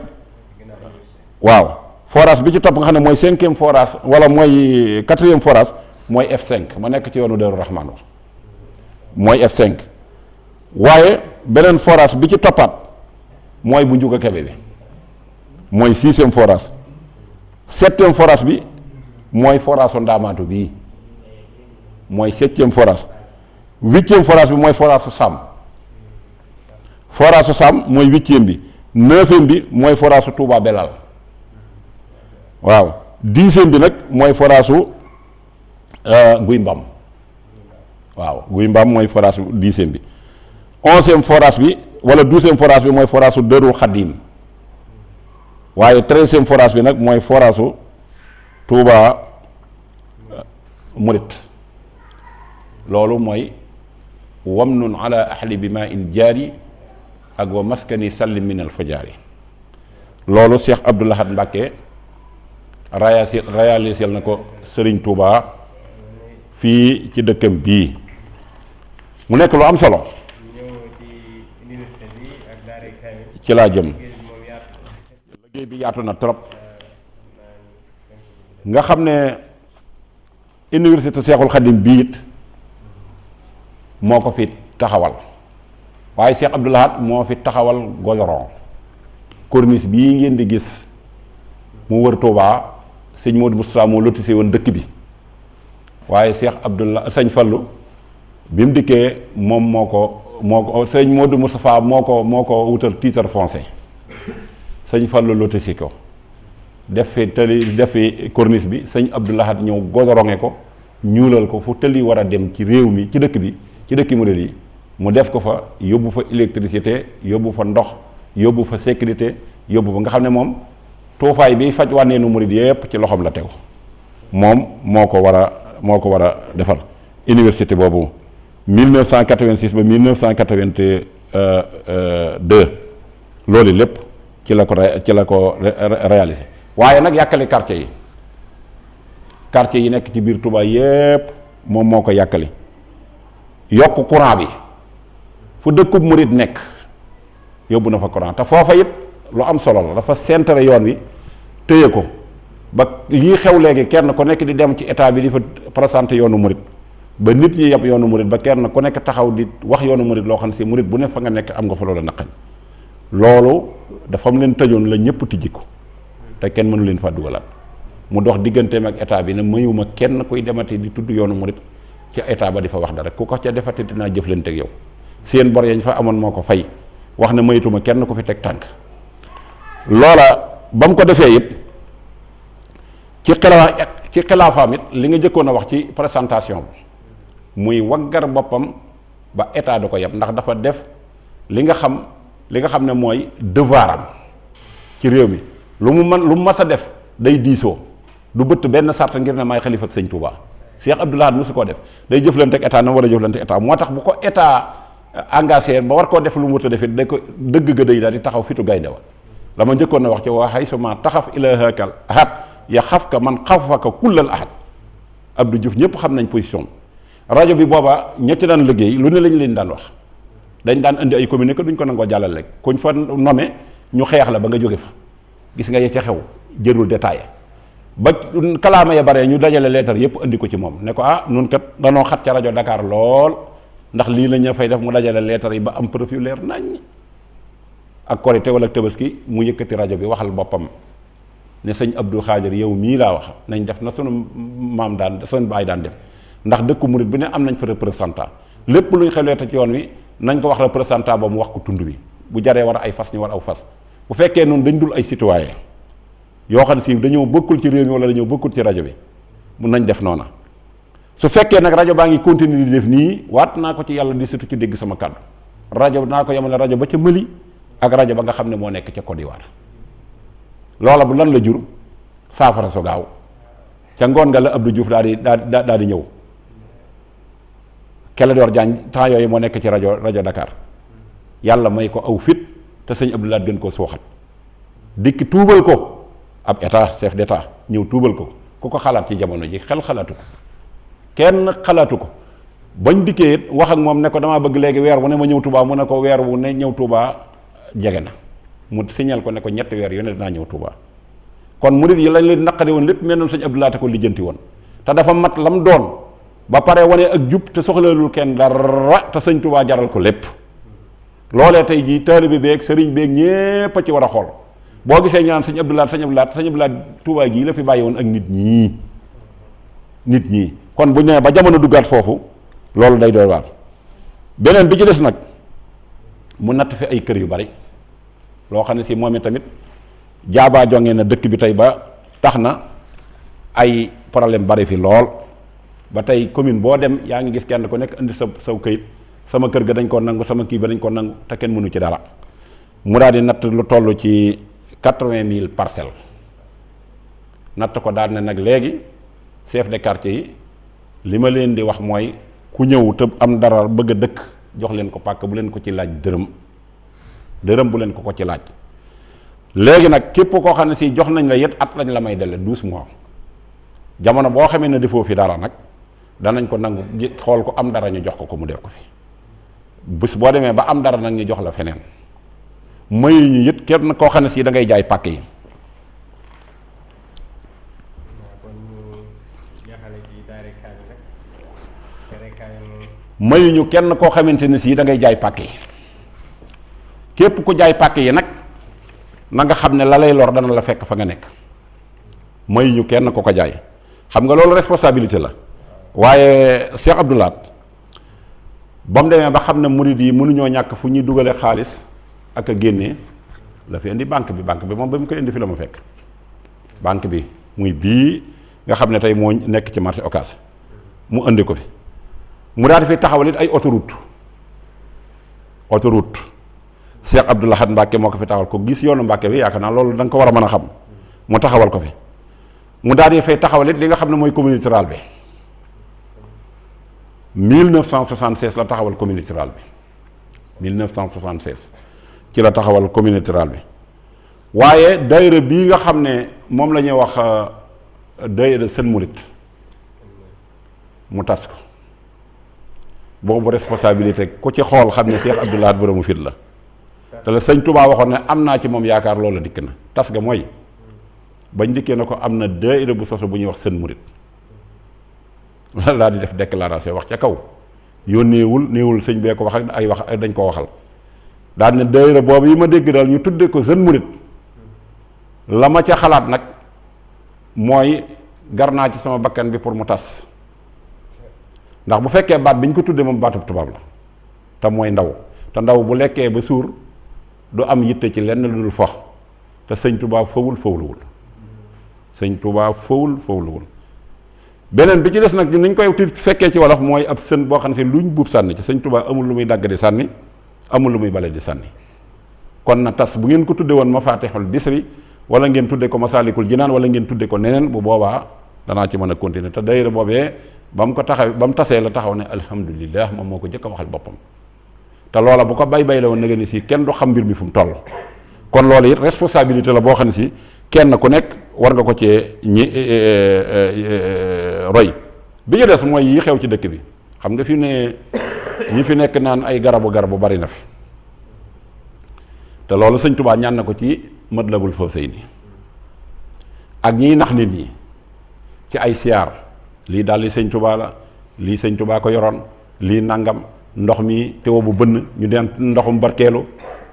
S2: waaw forage bi ci topp nga xam ne mooy 5e forage wala mooy 4e forage mooy F5 ma nekk ci yoonu Daaru Rahmaan mooy F5 waaye beneen forage bi ci toppaat mooy bu Njuga Kebe bi mooy 6e forage 7e forage bi mooy forage su Ndaamaatu bii mooy 7e forage 8e forage bi mooy forage su Sam mooy 8e bi 9e bi mooy forage su Touba Belal waaw 10e bi nag mooy forage su Guy Mbam waaw Guy Mbam mooy forage su 10e bi 11e forage bi wala 12e forage bi mooy forage su Dërul Xadim waaye 13e forage bi nag mooy forage su Touba Murit loolu mooy wamnun ala ahli bi ma in jaari ak wa maskani salli min al fajaari loolu Cheikh Abdou Lahad Mbacké réalisé na ko Serigne Touba fii ci dëkkam bii mu nekk lu am solo ci laa jëm liggéey bi yaatu na trop nga xam ne université Cheikhul Khadim bii it moo ko fi taxawal waaye Cheikh Abdou Lahad moo fi taxawal goudron corniche bii ngeen di gis mu wër Touba sëñ Modou Moustapha moo lotissé woon dëkk bi waaye Cheikh Abdoulah sëñ Fallou bi mu dikkee moom moo ko sëñ Modou Moustapha moo ko wutal titre foncier sëñ Fallou lotissé ko def fi tëli def fi corniche bi sëñ Abdou Lahad ñëw goudronné ko ñuulal ko fu tëli war a dem ci réew mi ci dëkk bi ci dëkki murid yi mu def ko fa yóbbu fa électricité yóbbu fa ndox yóbbu fa sécurité yóbbu fa nga xam ne moom tuufaay bi faj wànneenu murid yépp ci loxoom la tegu moom moo ko war a defal université boobu 1986 ba 1982 loolu lépp ci la ko réalisé waaye nag yàkkali quartier yi nekk ci biir Touba yépp moom moo ko yàkkali yokk courant bi fu dëkkub murid nekk yóbbu na fa courant te foofa it lu am solo la dafa centre yoon wi téye ko ba lii xew léegi kenn ku nekk di dem ci état bi di fa présenté yoonu murid ba nit ñi yab yoonu murid ba kenn ku nekk taxaw di wax yoonu murid loo xam ne si murid bu ne fa nga nekk am nga fa loola naqañ loolu dafa am leen tëjoon la ñëpp tijji ko te kenn mënu leen faa dugalaat mu dox digganteem ak état bi ne mayuma kenn kuy demati di tudd yoonu murid ci état ba di fa wax dara ku ko ca defati dinaa jëflante ak yow seen bor yañ fa amoon moo ko fay wax ne mayituma kenn ku fi teg tànk loola ba mu ko defee it ci xilaafaam it li nga jëkkoon a wax ci présentation bi muy waggar boppam ba état da ko yab ndax dafa def li nga xam ne mooy devoiram ci réew mi lu mu mas a def day diisoo du bëtt benn sart ngir ne may xalifa ak sëñ Touba Cheikh Abdou Lahad mosu koo def day jëflante ak état na war a jëflante état moo tax bu ko état engagé ba war koo def lu mu wut a defit day ko dëgg ga day daal di taxaw fitu gaynde wa la ma njëkkoon na wax ci waa xay suma taxaf ilahakal ahad ya xaf ka man xafaka kullal ahad Abdou Diouf ñëpp xam nañ position rajo bi booba ñetti daan liggéey lu ne lañ leen daan wax dañ daan indi ay communiqué duñ ko nangoo jàllal rek kuñ fa nommé ñu xeex la ba nga jóge fa gis nga ye ca xew jërul détaillé ba kalaama ya bare ñu dajale leetar yëpp indi ko ci moom ne ko nun kat danoo xat ca rajo Dakar lool ndax lii la ñu fay def mu dajale leetar yi ba am profil leer nañ ak korite wala tabaski mu yëkkati rajo bi waxal boppam ne sëñ Abdou Khadir yow mii laa wax nañ def na sunu maam daan sunu baay daan def ndax dëkku murit bi ne am nañ fa représentant lépp luñ xewleete ci yoon wi nañ ko wax représentant ba mu wax ko tund wi bu jaree war ay fas ñu war aw fas bu fekkee noonu dañ dul ay citoyen yoo xam ne si dañoo bokkul ci réew mi wala dañoo bokkul ci rajo bi mun nañ def noona su fekkee nag rajo baa ngi continuer di def nii waat naa ko ci yàlla di surtout ci dégg sama kàddu rajo naa ko yemale rajo ba ca Mali ak rajo ba nga xam ne moo nekk ca Côte d'Ivoire loola bu lan la jur saafara so gaaw ca ngoon nga la Abdou Diouf daal di ñëw Clédor Diagne temps yooyu moo nekk ci rajo Dakar yàlla may ko aw fit te sëñ Abdou Lahad gën koo suuxat dikk tuubal ko ab état chef d'état ñëw tuubal ko ku ko xalaat ci jamono ji xel xalaatu ko kenn xalaatu ko bañ dikkee it wax ak moom ne ko damaa bëgg léegi weer wu ne ma ñëw Touba mu ne ko weer wu ne ñëw Touba jege na mu signal ko ne ko ñetti weer yu ne dinaa ñëw Touba kon murid yi lañ leen naqari woon lépp mel noonu sëñ Abdou Lahad ko lijjanti woon te dafa mat lam doon ba pare wane ak jub te soxlalul kenn dara te sëñ Touba jaral ko lépp loolee tey jii taalibe beeg sëriñ beeg ñépp a ci war a xool boo gisee ñaan sëñ Abdou Lahad Touba gii la fi bàyyi woon ak nit ñii kon bu ñu nee ba jamono duggaat foofu loolu day doy waar beneen bi ci des nag mu natt fi ay kër yu bari loo xam ne si moom tamit jaabaa jonge na dëkk bi tey ba tax na ay problème bari fi lool ba tey commune boo dem yaa ngi gis kenn ku nekk indi saw këyit sama kër ga dañ ko nangu sama kii ba dañ ko nangu te kenn mënu ci dara mu daal di natt lu toll ci 80,000 parcelles natt ko daal ne nag léegi chef de quartier yi li ma leen di wax mooy ku ñëw te am dara bëgg a dëkk jox leen ko pàkk bu leen ko ci laaj dërëm bu leen ko ci laaj léegi nag képp koo xam ne si jox nañ la yet at lañ la may delle 12 mois jamono boo xamee ne defoo fi dara nag danañ ko nangu xool ko am dara ñu jox ko mu def ko fi bés boo demee ba am dara nag ñu jox la feneen mayu ñu it kenn koo xam ne si da ngay jaay pàkk yi mayuñu kenn koo xamante ne sii da ngay jaay pàkk yi képp ku jaay pàkk yi nag na nga xam ne la lay lor dana la fekk fa nga nekk mayuñu kenn ko jaay xam nga loolu responsabilité la waaye Cheikh Abdou Lahad ba mu demee ba xam ne murid yi mënuñoo ñàkk fu ñuy dugale xaalis ak a génnee la fi indi banque bi moom ba mu koy indi fi la ma fekk banque bi muy bii nga xam ne tey moo nekk ci marché Ocass mu indi ko fi mu daal di fi taxawal it ay autoroute Cheikh Abdou Lahad Mbacke moo ko fi taxawal ko gis yoonu Mbacke bi yaakaar naa loolu da nga ko war a mën a xam mu taxawal ko fi mu daal di fay taxawal it li nga xam ne mooy communauté rurale bi 1976 la taxawal communauté rurale bi 1976 ci la taxawal communauté rurale bi waaye daayira bii nga xam ne moom la ñuy wax daayira Sën Murit mu tas ko boobu responsabilité ku ci xool xam ne Cheikh Abdou Lahad boromu fit la te la sëñ Touba waxoon ne am naa ci moom yaakaar loola dikk na tas ga mooy bañ dikkee na ko am na daayira bu soso bu ñuy wax Sën Murit laa di def déclaration wax ca kaw néewul sëñ bee ko wax ak ay wax dañ ko waxal daal ne daayira boobu yi ma dégg daal ñu tudde ko Sën Murit la ma ca xalaat nag mooy gar naa ci sama bakkan bi pour mu tas ndax bu fekkee baat bi ñu ko tuddee moom baatub tubaab la te mooy ndaw te ndaw bu lekkee ba suur du am yitte ci lenn lu dul fox te sëñ Tuubaa fawul sëñ Tuubaa fawul beneen bi ci des nag ni ñu koy fekkee ci wolof mooy ab sën boo xam ne si luñ buub sànni ci sëñ Tuubaa amul lu muy dagg di sànni amul lu muy bale di sànni kon na tas bu ngeen ko tudde woon Mafatihul Bichri wala ngeen tudde ko Masaalikul Jinaan wala ngeen tudde ko neneen bu boobaa danaa ci mën a continuer te daayira boobee ba mu tasee la taxaw ne alhamdulillah moom moo ko jëkk a waxal boppam te loola bu ko bay la woon na nga ni si kenn du xam mbir mi fu mu toll kon loolu it responsabilité la boo xam ne si kenn ku nekk war nga ko cee roy bi ñu des mooy yi xew ci dëkk bi xam nga fi ne ñi fi nekk naan ay garabu bari na fi te loolu sëñ Tuubaa ñaan na ko ci Matlabul Fawzayni ak ñiy nax nit ñi ci ay siyaar lii daal li sëñ Tuubaa la lii sëñ Tuubaa ko yoroon lii nangam ndox mi teew bu bënn ñu den ndoxum barkeelu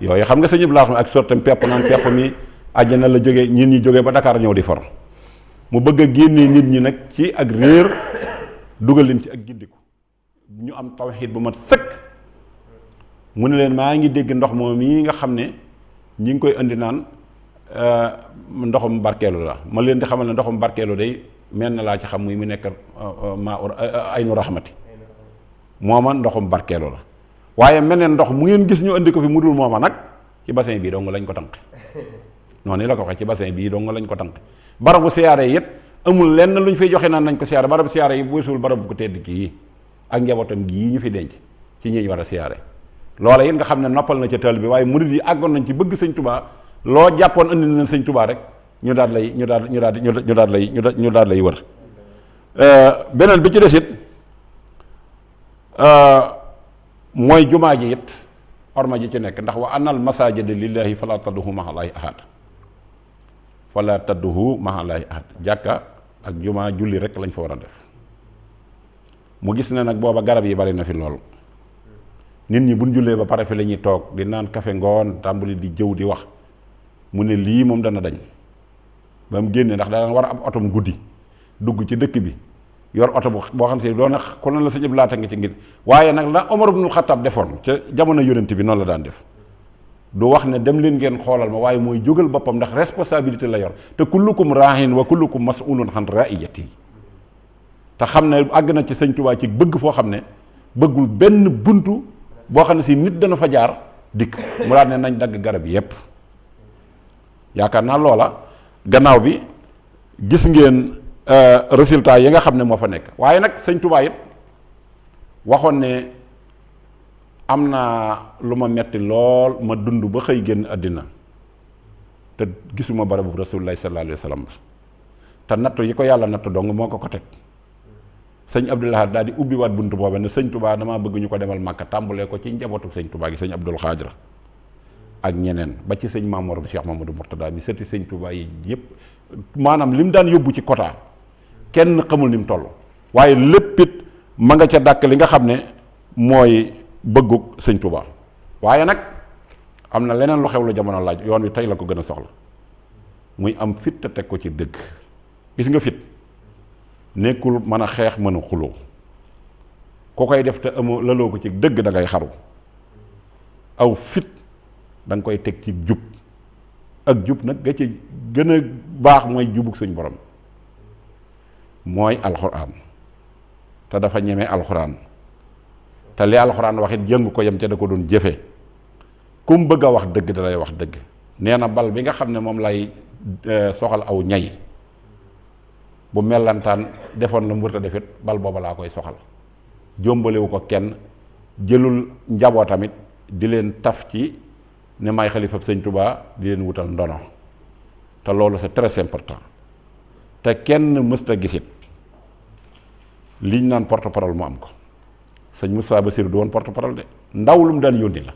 S2: yooyu xam nga sëñ Abdou Lahad ak sortam pepp naan pepp mi àjjana la jógee ñit ñi jógee ba Dakar ñëw di for mu bëgg a génnee nit ñi nag ci ak réer dugal leen ci ak gindiku ñu am tawxiid bu mat sëkk mu ne leen maa ngi dégg ndox moom mii nga xam ne ñi ngi koy indi naan ndoxum barkeelu la ma leen di xamal ne ndoxum barkeelu day mel na laa ci xam muy mu nekk maa aynu rahmati mooma ndoxum barkeelu la waaye mel ne ndox mu ngeen gis ñu indi ko fi mu dul mooma nag ci bassin bii dong lañ ko tànq noonu la ko waxee ci bassin bii dong lañ ko tànq barabu siyaare yi it amul lenn luñ fay joxe naan nañ ko siyaare barabu siyaare yi weesul barabu ko tedd kii ak njabootam gii ñu fi denc ci ñi ñu war a siyaare loola it nga xam ne noppal na ca tël bi waaye murid yi àggoon nañ ci bëgg sëñ Tubaa loo jàppoon andi na sëñ Tubaa rek ñu daal lay wër beneen bi ci des it mooy jumaa ji it orma ji ci nekk ndax wa annal masajida lillahi fala tadduhu mahallaahi ahad jàkka ak jumaa julli rek lañ fa war a def mu gis ne nag booba garab yi bari na fi lool nit ñi buñ jullee ba pare fi la ñuy toog di naan kafe ngoon tàmbali di jëw di wax mu ne lii moom dana dañ ba mu génne ndax daan war a am otom guddi dugg ci dëkk bi yor oto boo xam ne doona ku ne la sëñ Abdou Lahad nga ci ngir waaye nag la Omar ibnul Xattaab defoon ca jamono yonent bi noonu la daan def du wax ne dem leen ngeen xoolal ma waaye mooy jógal boppam ndax responsabilité la yor te kullukum raahin wa kullukum mas'ulun an raiyati te xam ne àgg na ci sëñ Tuubaa ci bëgg foo xam ne bëggul benn buntu boo xam ne si nit dana fa jaar dikk mu daal ne nañ dagg garab yépp yaakaar naa loola gannaaw bi gis ngeen résultat yi nga xam ne moo fa nekk waaye nag sëñ Tuubaa it waxoon ne am naa lu ma metti lool ma dund ba xëy génn àddina te gisuma barabu Rasulullaahi sallallaahu alayhi wa sallam te nattu yi ko yàlla nattu dong moo ko teg sëñ Abdou Lahad daal di ubbiwaat buntu boobe ne sëñ Tuubaa damaa bëgg ñu ko demal Màkka tàmbulee ko ci njabootu sëñ Tuubaa gi sëñ Abdul Xaadir ak ñeneen ba ci sëñ Mamoor bi Cheikh Mamadou Mourtada bi sëti sëñ Tuubaa yi yëpp maanaam li mu daan yóbbu ci quota kenn xamul ni mu toll waaye lépp it ma nga ca dàkk li nga xam ne mooy bëggug sëñ Tuubaa waaye nag am na leneen lu xew lu jamono laaj yoon wi tey la ko gën a soxla muy am fit te teg ko ci dëgg gis nga fit nekkul mën a xeex mën a xuloo ku koy def te amoo laloo ko ci dëgg da ngay xaru aw fit da nga koy teg ci jub ak jub nag ga ci gën a baax mooy jubug suñ borom mooy alxuraan te dafa ñeme alxuraan te li alxuraan wax it jëngu ko yem ca da ko doon jëfe ku mu bëgg a wax dëgg da lay wax dëgg nee na bal bi nga xam ne moom lay soxal aw ñay bu mellantaan defoon la mburta defit bal booba laa koy soxal jombalewu ko kenn jëlul njaboo tamit di leen taf ci ne may xalifa sëñ Tuubaa di leen wutal ndono te loolu c'est très important te kenn mësta gisit liñ naan porte-parole mu am ko sëñ Moustapha Bassirou du woon porte-parole de ndaw lu mu daan yónni la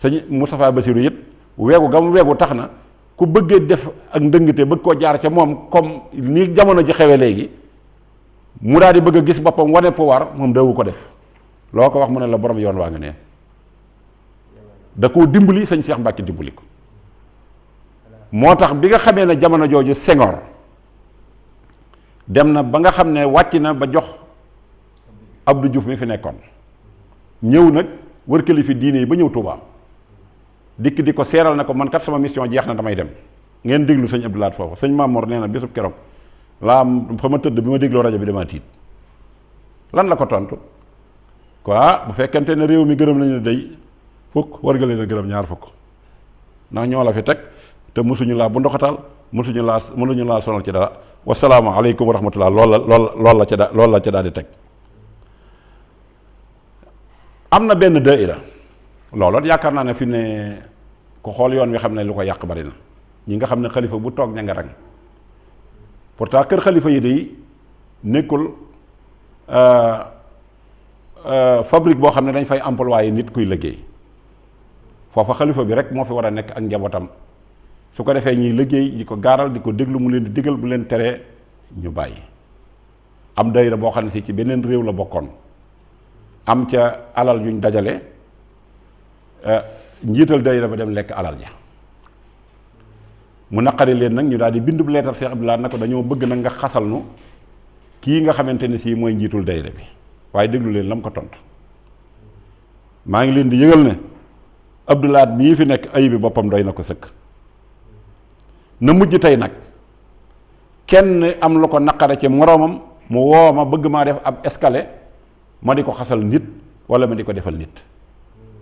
S2: sëñ Moustapha Bassirou it weegu ga mu weegu tax na ku bëggee def ak ndëngte bëgg koo jaar ca moom comme ni jamono ji xewe léegi mu daal di bëgg a gis boppam wane pouvoir moom dawu ko def loo ko wax mu ne la borom yoon waa nga ne da koo dimbali sëñ Cheikh Mbacke dimbali ko moo tax bi nga xamee ne jamono jooju Senghor dem na ba nga xam ne wàcc na ba jox Abdou Diouf mi fi nekkoon ñëw nag wër kilifa diine yi ba ñëw Touba dikk di ko seeral na ko man kat sama mission jeex na damay dem ngeen déglu sëñ Abdou Lahad foofu sëñ Mamour nee na bésub keroog laa fa ma tëdd bi ma dégloo rajo bi damaa tiit lan la ko tontu quoi bu fekkente ne réew mi gërëm nañu ne day fukk war nga leen a gërëm ñaar fukk ndax ñoo la fi teg te mosuñu laa bu ndoxatal mënuñu laa sonal ci dara wasalaamu aleykum wa rahmatullah lool la ca daal di teg am na benn daayira looloot yaakaar naa ne fi ne ku xool yoon wi xam ne lu ko yàq bari na ñi nga xam ne xalifa bu toog ña nga rang pourtant kër xalifa yi day nekkul fabrique boo xam ne dañ fay employé nit kuy liggéey foofa xalifa bi rek moo fi war a nekk ak njabootam su ko defee ñuy liggéey di ko gaaral di ko déglu mu leen di digal bu leen teree ñu bàyyi am daayira boo xam ne si ci beneen réew la bokkoon am ca alal yuñ dajale njiital daayira ba dem lekk alal ja mu naqari leen nag ñu daal di bindub leetar Cheikh Abdou Lahad na ko dañoo bëgg nag nga xasal nu kii nga xamante ne sii mooy njiitul daayira bi waaye déglu leen lam ko tontu maa ngi leen di yëgal ne Abdou Lahad mii fi nekk ayibi boppam doy na ko sëkk na mujj tey nag kenn am lu ko naqare ci moroomam mu woo ma bëgg maa def ab escalier ma di ko xasal nit wala ma di ko defal nit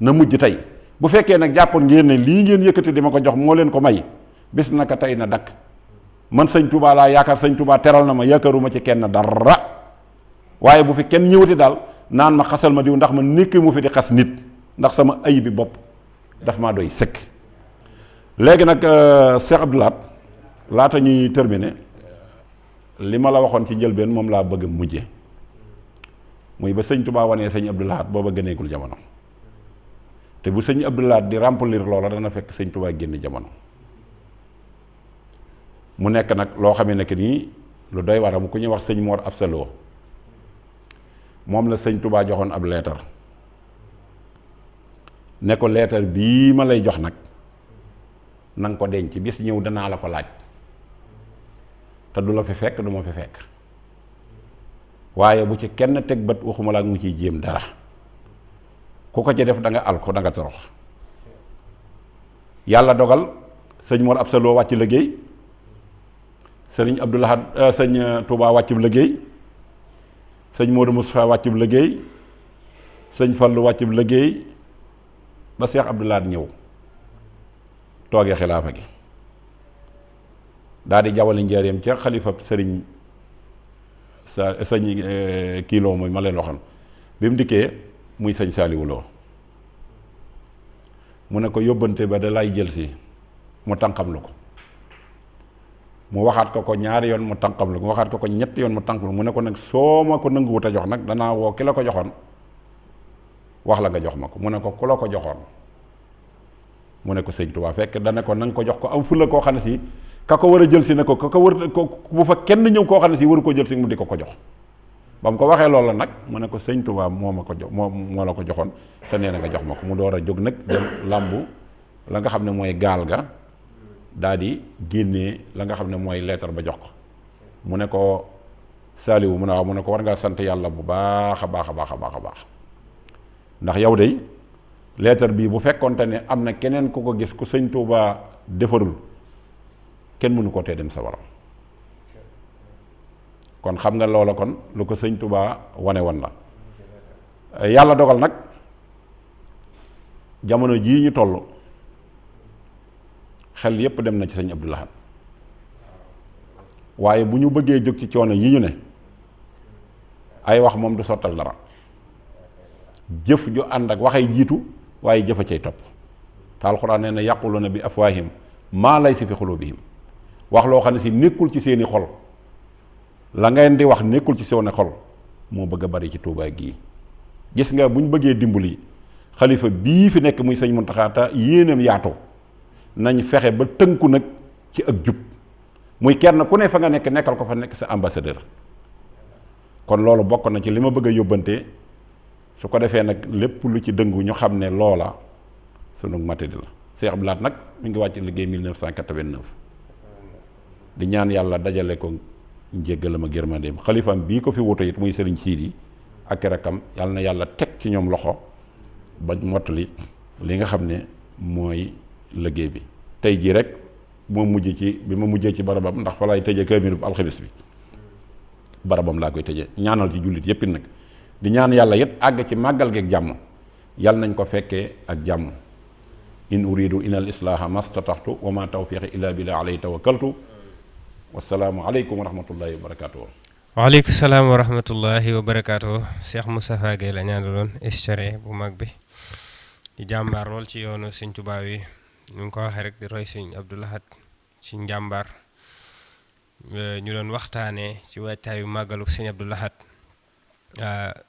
S2: na mujj tey bu fekkee nag jàppoon ngeen ne lii ngeen yëkkati di ma ko jox moo leen ko may bis naka tey na dakk man sëñ Touba laa yaakaar sëñ Touba teral na ma yaakaaruma ci kenn dara waaye bu fi kenn ñëwati daal naan ma xasal ma diw ndax ma nekk mu fi di xas nit ndax sama ayibi bopp daf maa doy sëkk. léegi nag Cheikh Abdou Lahad laata ñuy terminer li ma la waxoon ci njëlbeen moom laa bëgg mujje muy ba sëñ Touba wanee sëñ Abdou Lahad booba gëneegul jamono te bu sëñ Abdou Lahad di remplir loola dana fekk sëñ Touba génn jamono mu nekk nag loo xamee ne que nii lu doy waram ku ñuy wax sëñ Mor Absa Lo moom la sëñ Touba joxoon ab leetar ne ko leetar bii ma lay jox nag na nga ko denc bis ñëw danaa la ko laaj te du la fi fekk du ma fi fekk waaye bu ci kenn teg bët waxuma la ak mu ciy jéem dara ku ko ci def da nga al ko da nga torox yàlla dogal sëñ Mor Absa Lo wàcc liggéey sëriñ Abdou Lahad sëñ Touba wàccub liggéey sëñ Modou Moustapha wàccub liggéey sëñ Fallou wàccub liggéey ba Cheikh Abdou Lahad ñëw toogee xilaafa gi daal di jawali njaareem ca xalifa sëriñ sa sëñ kiiloo mooy ma leen waxoon bi mu dikkee muy sëñ Saaliwu Lo mu ne ko yóbbante ba da lay jël si mu tànqam lu ko mu waxaat ko ñaari yoon mu tànqam lu ko mu waxaat ko ñetti yoon mu tànqam lu mu ne ko nag soo ma ko nanguwut a jox nag danaa woo ki la ko joxoon wax la nga jox ma ko mu ne ko ku la ko joxoon mu ne ko sëñ Tuubaa fekk dana ko na nga ko jox ko am fulla koo xam ne si ka ko war a jël si ne ko ka ko war ko bu fa kenn ñëw koo xam ne si waru ko jël si mu di ko jox ba mu ko waxee loolu nag mu ne ko sëñ Tuubaa moo ma ko jox moo la ko joxoon te nee na nga jox ma ko mu door a jóg nag dem làmbu la nga xam ne mooy gaal ga daal di génnee la nga xam ne mooy leetar ba jox ko mu ne ko Saaliwu mu ne waaw mu ne ko war ngaa sant yàlla bu baax a baax a baax a baax a baax ndax yow de leetar bii bu fekkonte ne am na keneen ku ko gis ku sëñ Tuubaa defarul kenn mënu ko tee dem sa waram kon xam nga loola kon lu ko sëñ Tuubaa wane woon la yàlla dogal nag jamono jii ñu toll xel yépp dem na ci sëñ Abdou Lahad waaye bu ñu bëggee jóg ci coono yi ñu ne ay wax moom du sottal dara jëf ju ànd ak waxay jiitu waaye jëfa cay topp te alxuraan nee na yaquluna bi afwaahim maa laysa fi xulubihim wax loo xam ne si nekkul ci seeni xol la ngeen di wax nekkul ci seeni xol moo bëgg a bari ci Tuubaa gii gis nga bu ñu bëggee dimbali xalifa bii fi nekk muy sëñ Muntaxaa te yéeneem yaatu nañ fexe ba tënku nag ci ak jub muy kenn ku ne fa nga nekk nekkal ko fa nekk sa ambassadeur kon loolu bokk na ci li ma bëgg a yóbbante su ko defee nag lépp lu ci dëngu ñu xam ne loola sunu matadi la Cheikh Abdou Lahad nag mi ngi wàcc liggéey 1989 di ñaan yàlla dajale ko njéggalam ak yërmandeem xalifam bii ko fi wutu it muy sëriñ Siidi ak rakkam yàlla na yàlla teg ci ñoom loxo ba mottali li nga xam ne mooy liggéey bi tey jii rek moo mujj ci bi ma mujjee ci barabam ndax fa laay tëjee kaamil bu alxamis bi barabam laa koy tëjee ñaanal ci jullit yépp nag di ñaan yàlla it àgg ci màggal geeg jàmm yàlla nañ ko fekkee ak jàmm in uridu ila al islaaha mastataxtu wa ma tawfiqi illa billah alayhi tawakkaltu wasalaamu aleykum wa rahmatullahi wa barakatuh
S1: waaleykum salaam wa rahmatullahi wa barakatuh Cheikh Moustapha Gueye la ñaanaloon historien bu mag bi di jàmbaar lool ci yoonu Sëñ Tuubaa wi ñu ngi ko waxee rek di roy Sëñ Abdou Lahad ci njàmbaar ñu doon waxtaanee ci waajtaayu màggalu Sëñ Abdou Lahad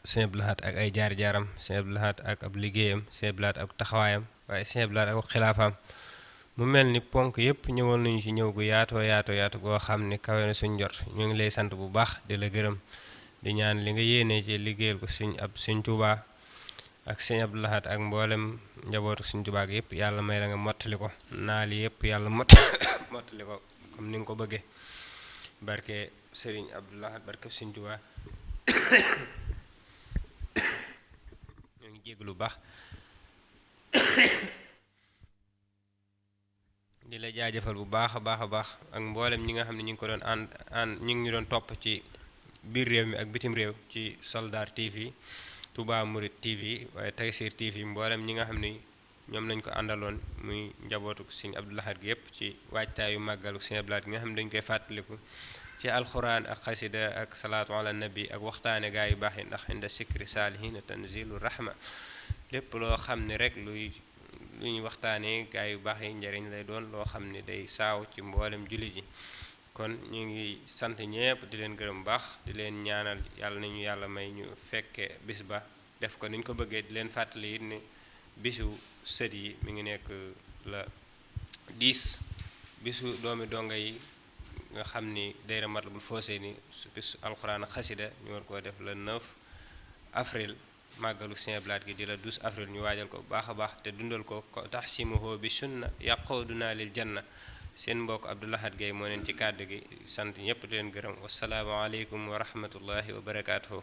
S1: Sëñ Abdou Lahad ak ay jaar-jaaram Sëñ Abdou Lahad ak ab liggéeyam Sëñ Abdou Lahad ak taxawaayam waaye Sëñ Abdou Lahad ak xilaafaam mu mel ni ponk yëpp ñëwoon nañu ci ñëw gu yaatu goo xam ni kawe na suñ jot ñu ngi lay sant bu baax di la gërëm di ñaan li nga yéenee ci liggéeyal ko Sëñ Tuubaa ak sëñ Abdou Lahad ak mboolem njabootu Sëñ Tuubaa gi yëpp yàlla may la nga mottali ko naal yëpp yàlla mottali ko comme ni nga ko bëggee barke Sëriñ Abdou Lahad barke Sëñ Tuubaa ñoo ngi jégg lu baax di la jaajëfal bu baax a baax a baax ak mboolem ñi nga xam ne ñu ngi ko doon ànd ñu ngi ñu doon topp ci biir réew mi ak bitim réew ci Soldar TV Touba Mouride TV waaye Tayssir TV mboolem ñi nga xam ne ñoom lañ ko àndaloon muy njabootu Sëñ Abdou Lahad gi yëpp ci waajtaayu màggalu Sëñ Abdou Lahad gi nga xam ne dañu koy fàttaliku ci alxuraan ak xasida ak salaatu ala nabi ak waxtaane gaa yu baax yi ndax inda sikri saalihiina tanzilu rahma lépp loo xam ne rek lu ñuy waxtaanee gaa yu baax yi njariñ lay doon loo xam ne day saaw ci mboolem jullit yi kon ñu ngi sant ñépp di leen gërëm baax di leen ñaanal yàlla nañu yàlla may ñu fekke bis ba def ko ni ñu ko bëggee di leen fàttali it ni bisu sët yi mi ngi nekk la 10 bisu doomi donga yi nga xam ni dayra Matlabul Fawzayni bisu alxuraan ak xasida ñu war koo def le 9 avril màggalu Sëñ Abdou Lahad gi di la 12 avril ñu waajal ko bu baax a baax te dundal ko taxsimuhu bi sunna yaquduna lil janna seen mbokk Abdou Lahad Gaye moo leen ci kàddu gi sant ñëpp di leen gërëm wassalaamu aleykum wa rahmatullahi wa barakaatuhu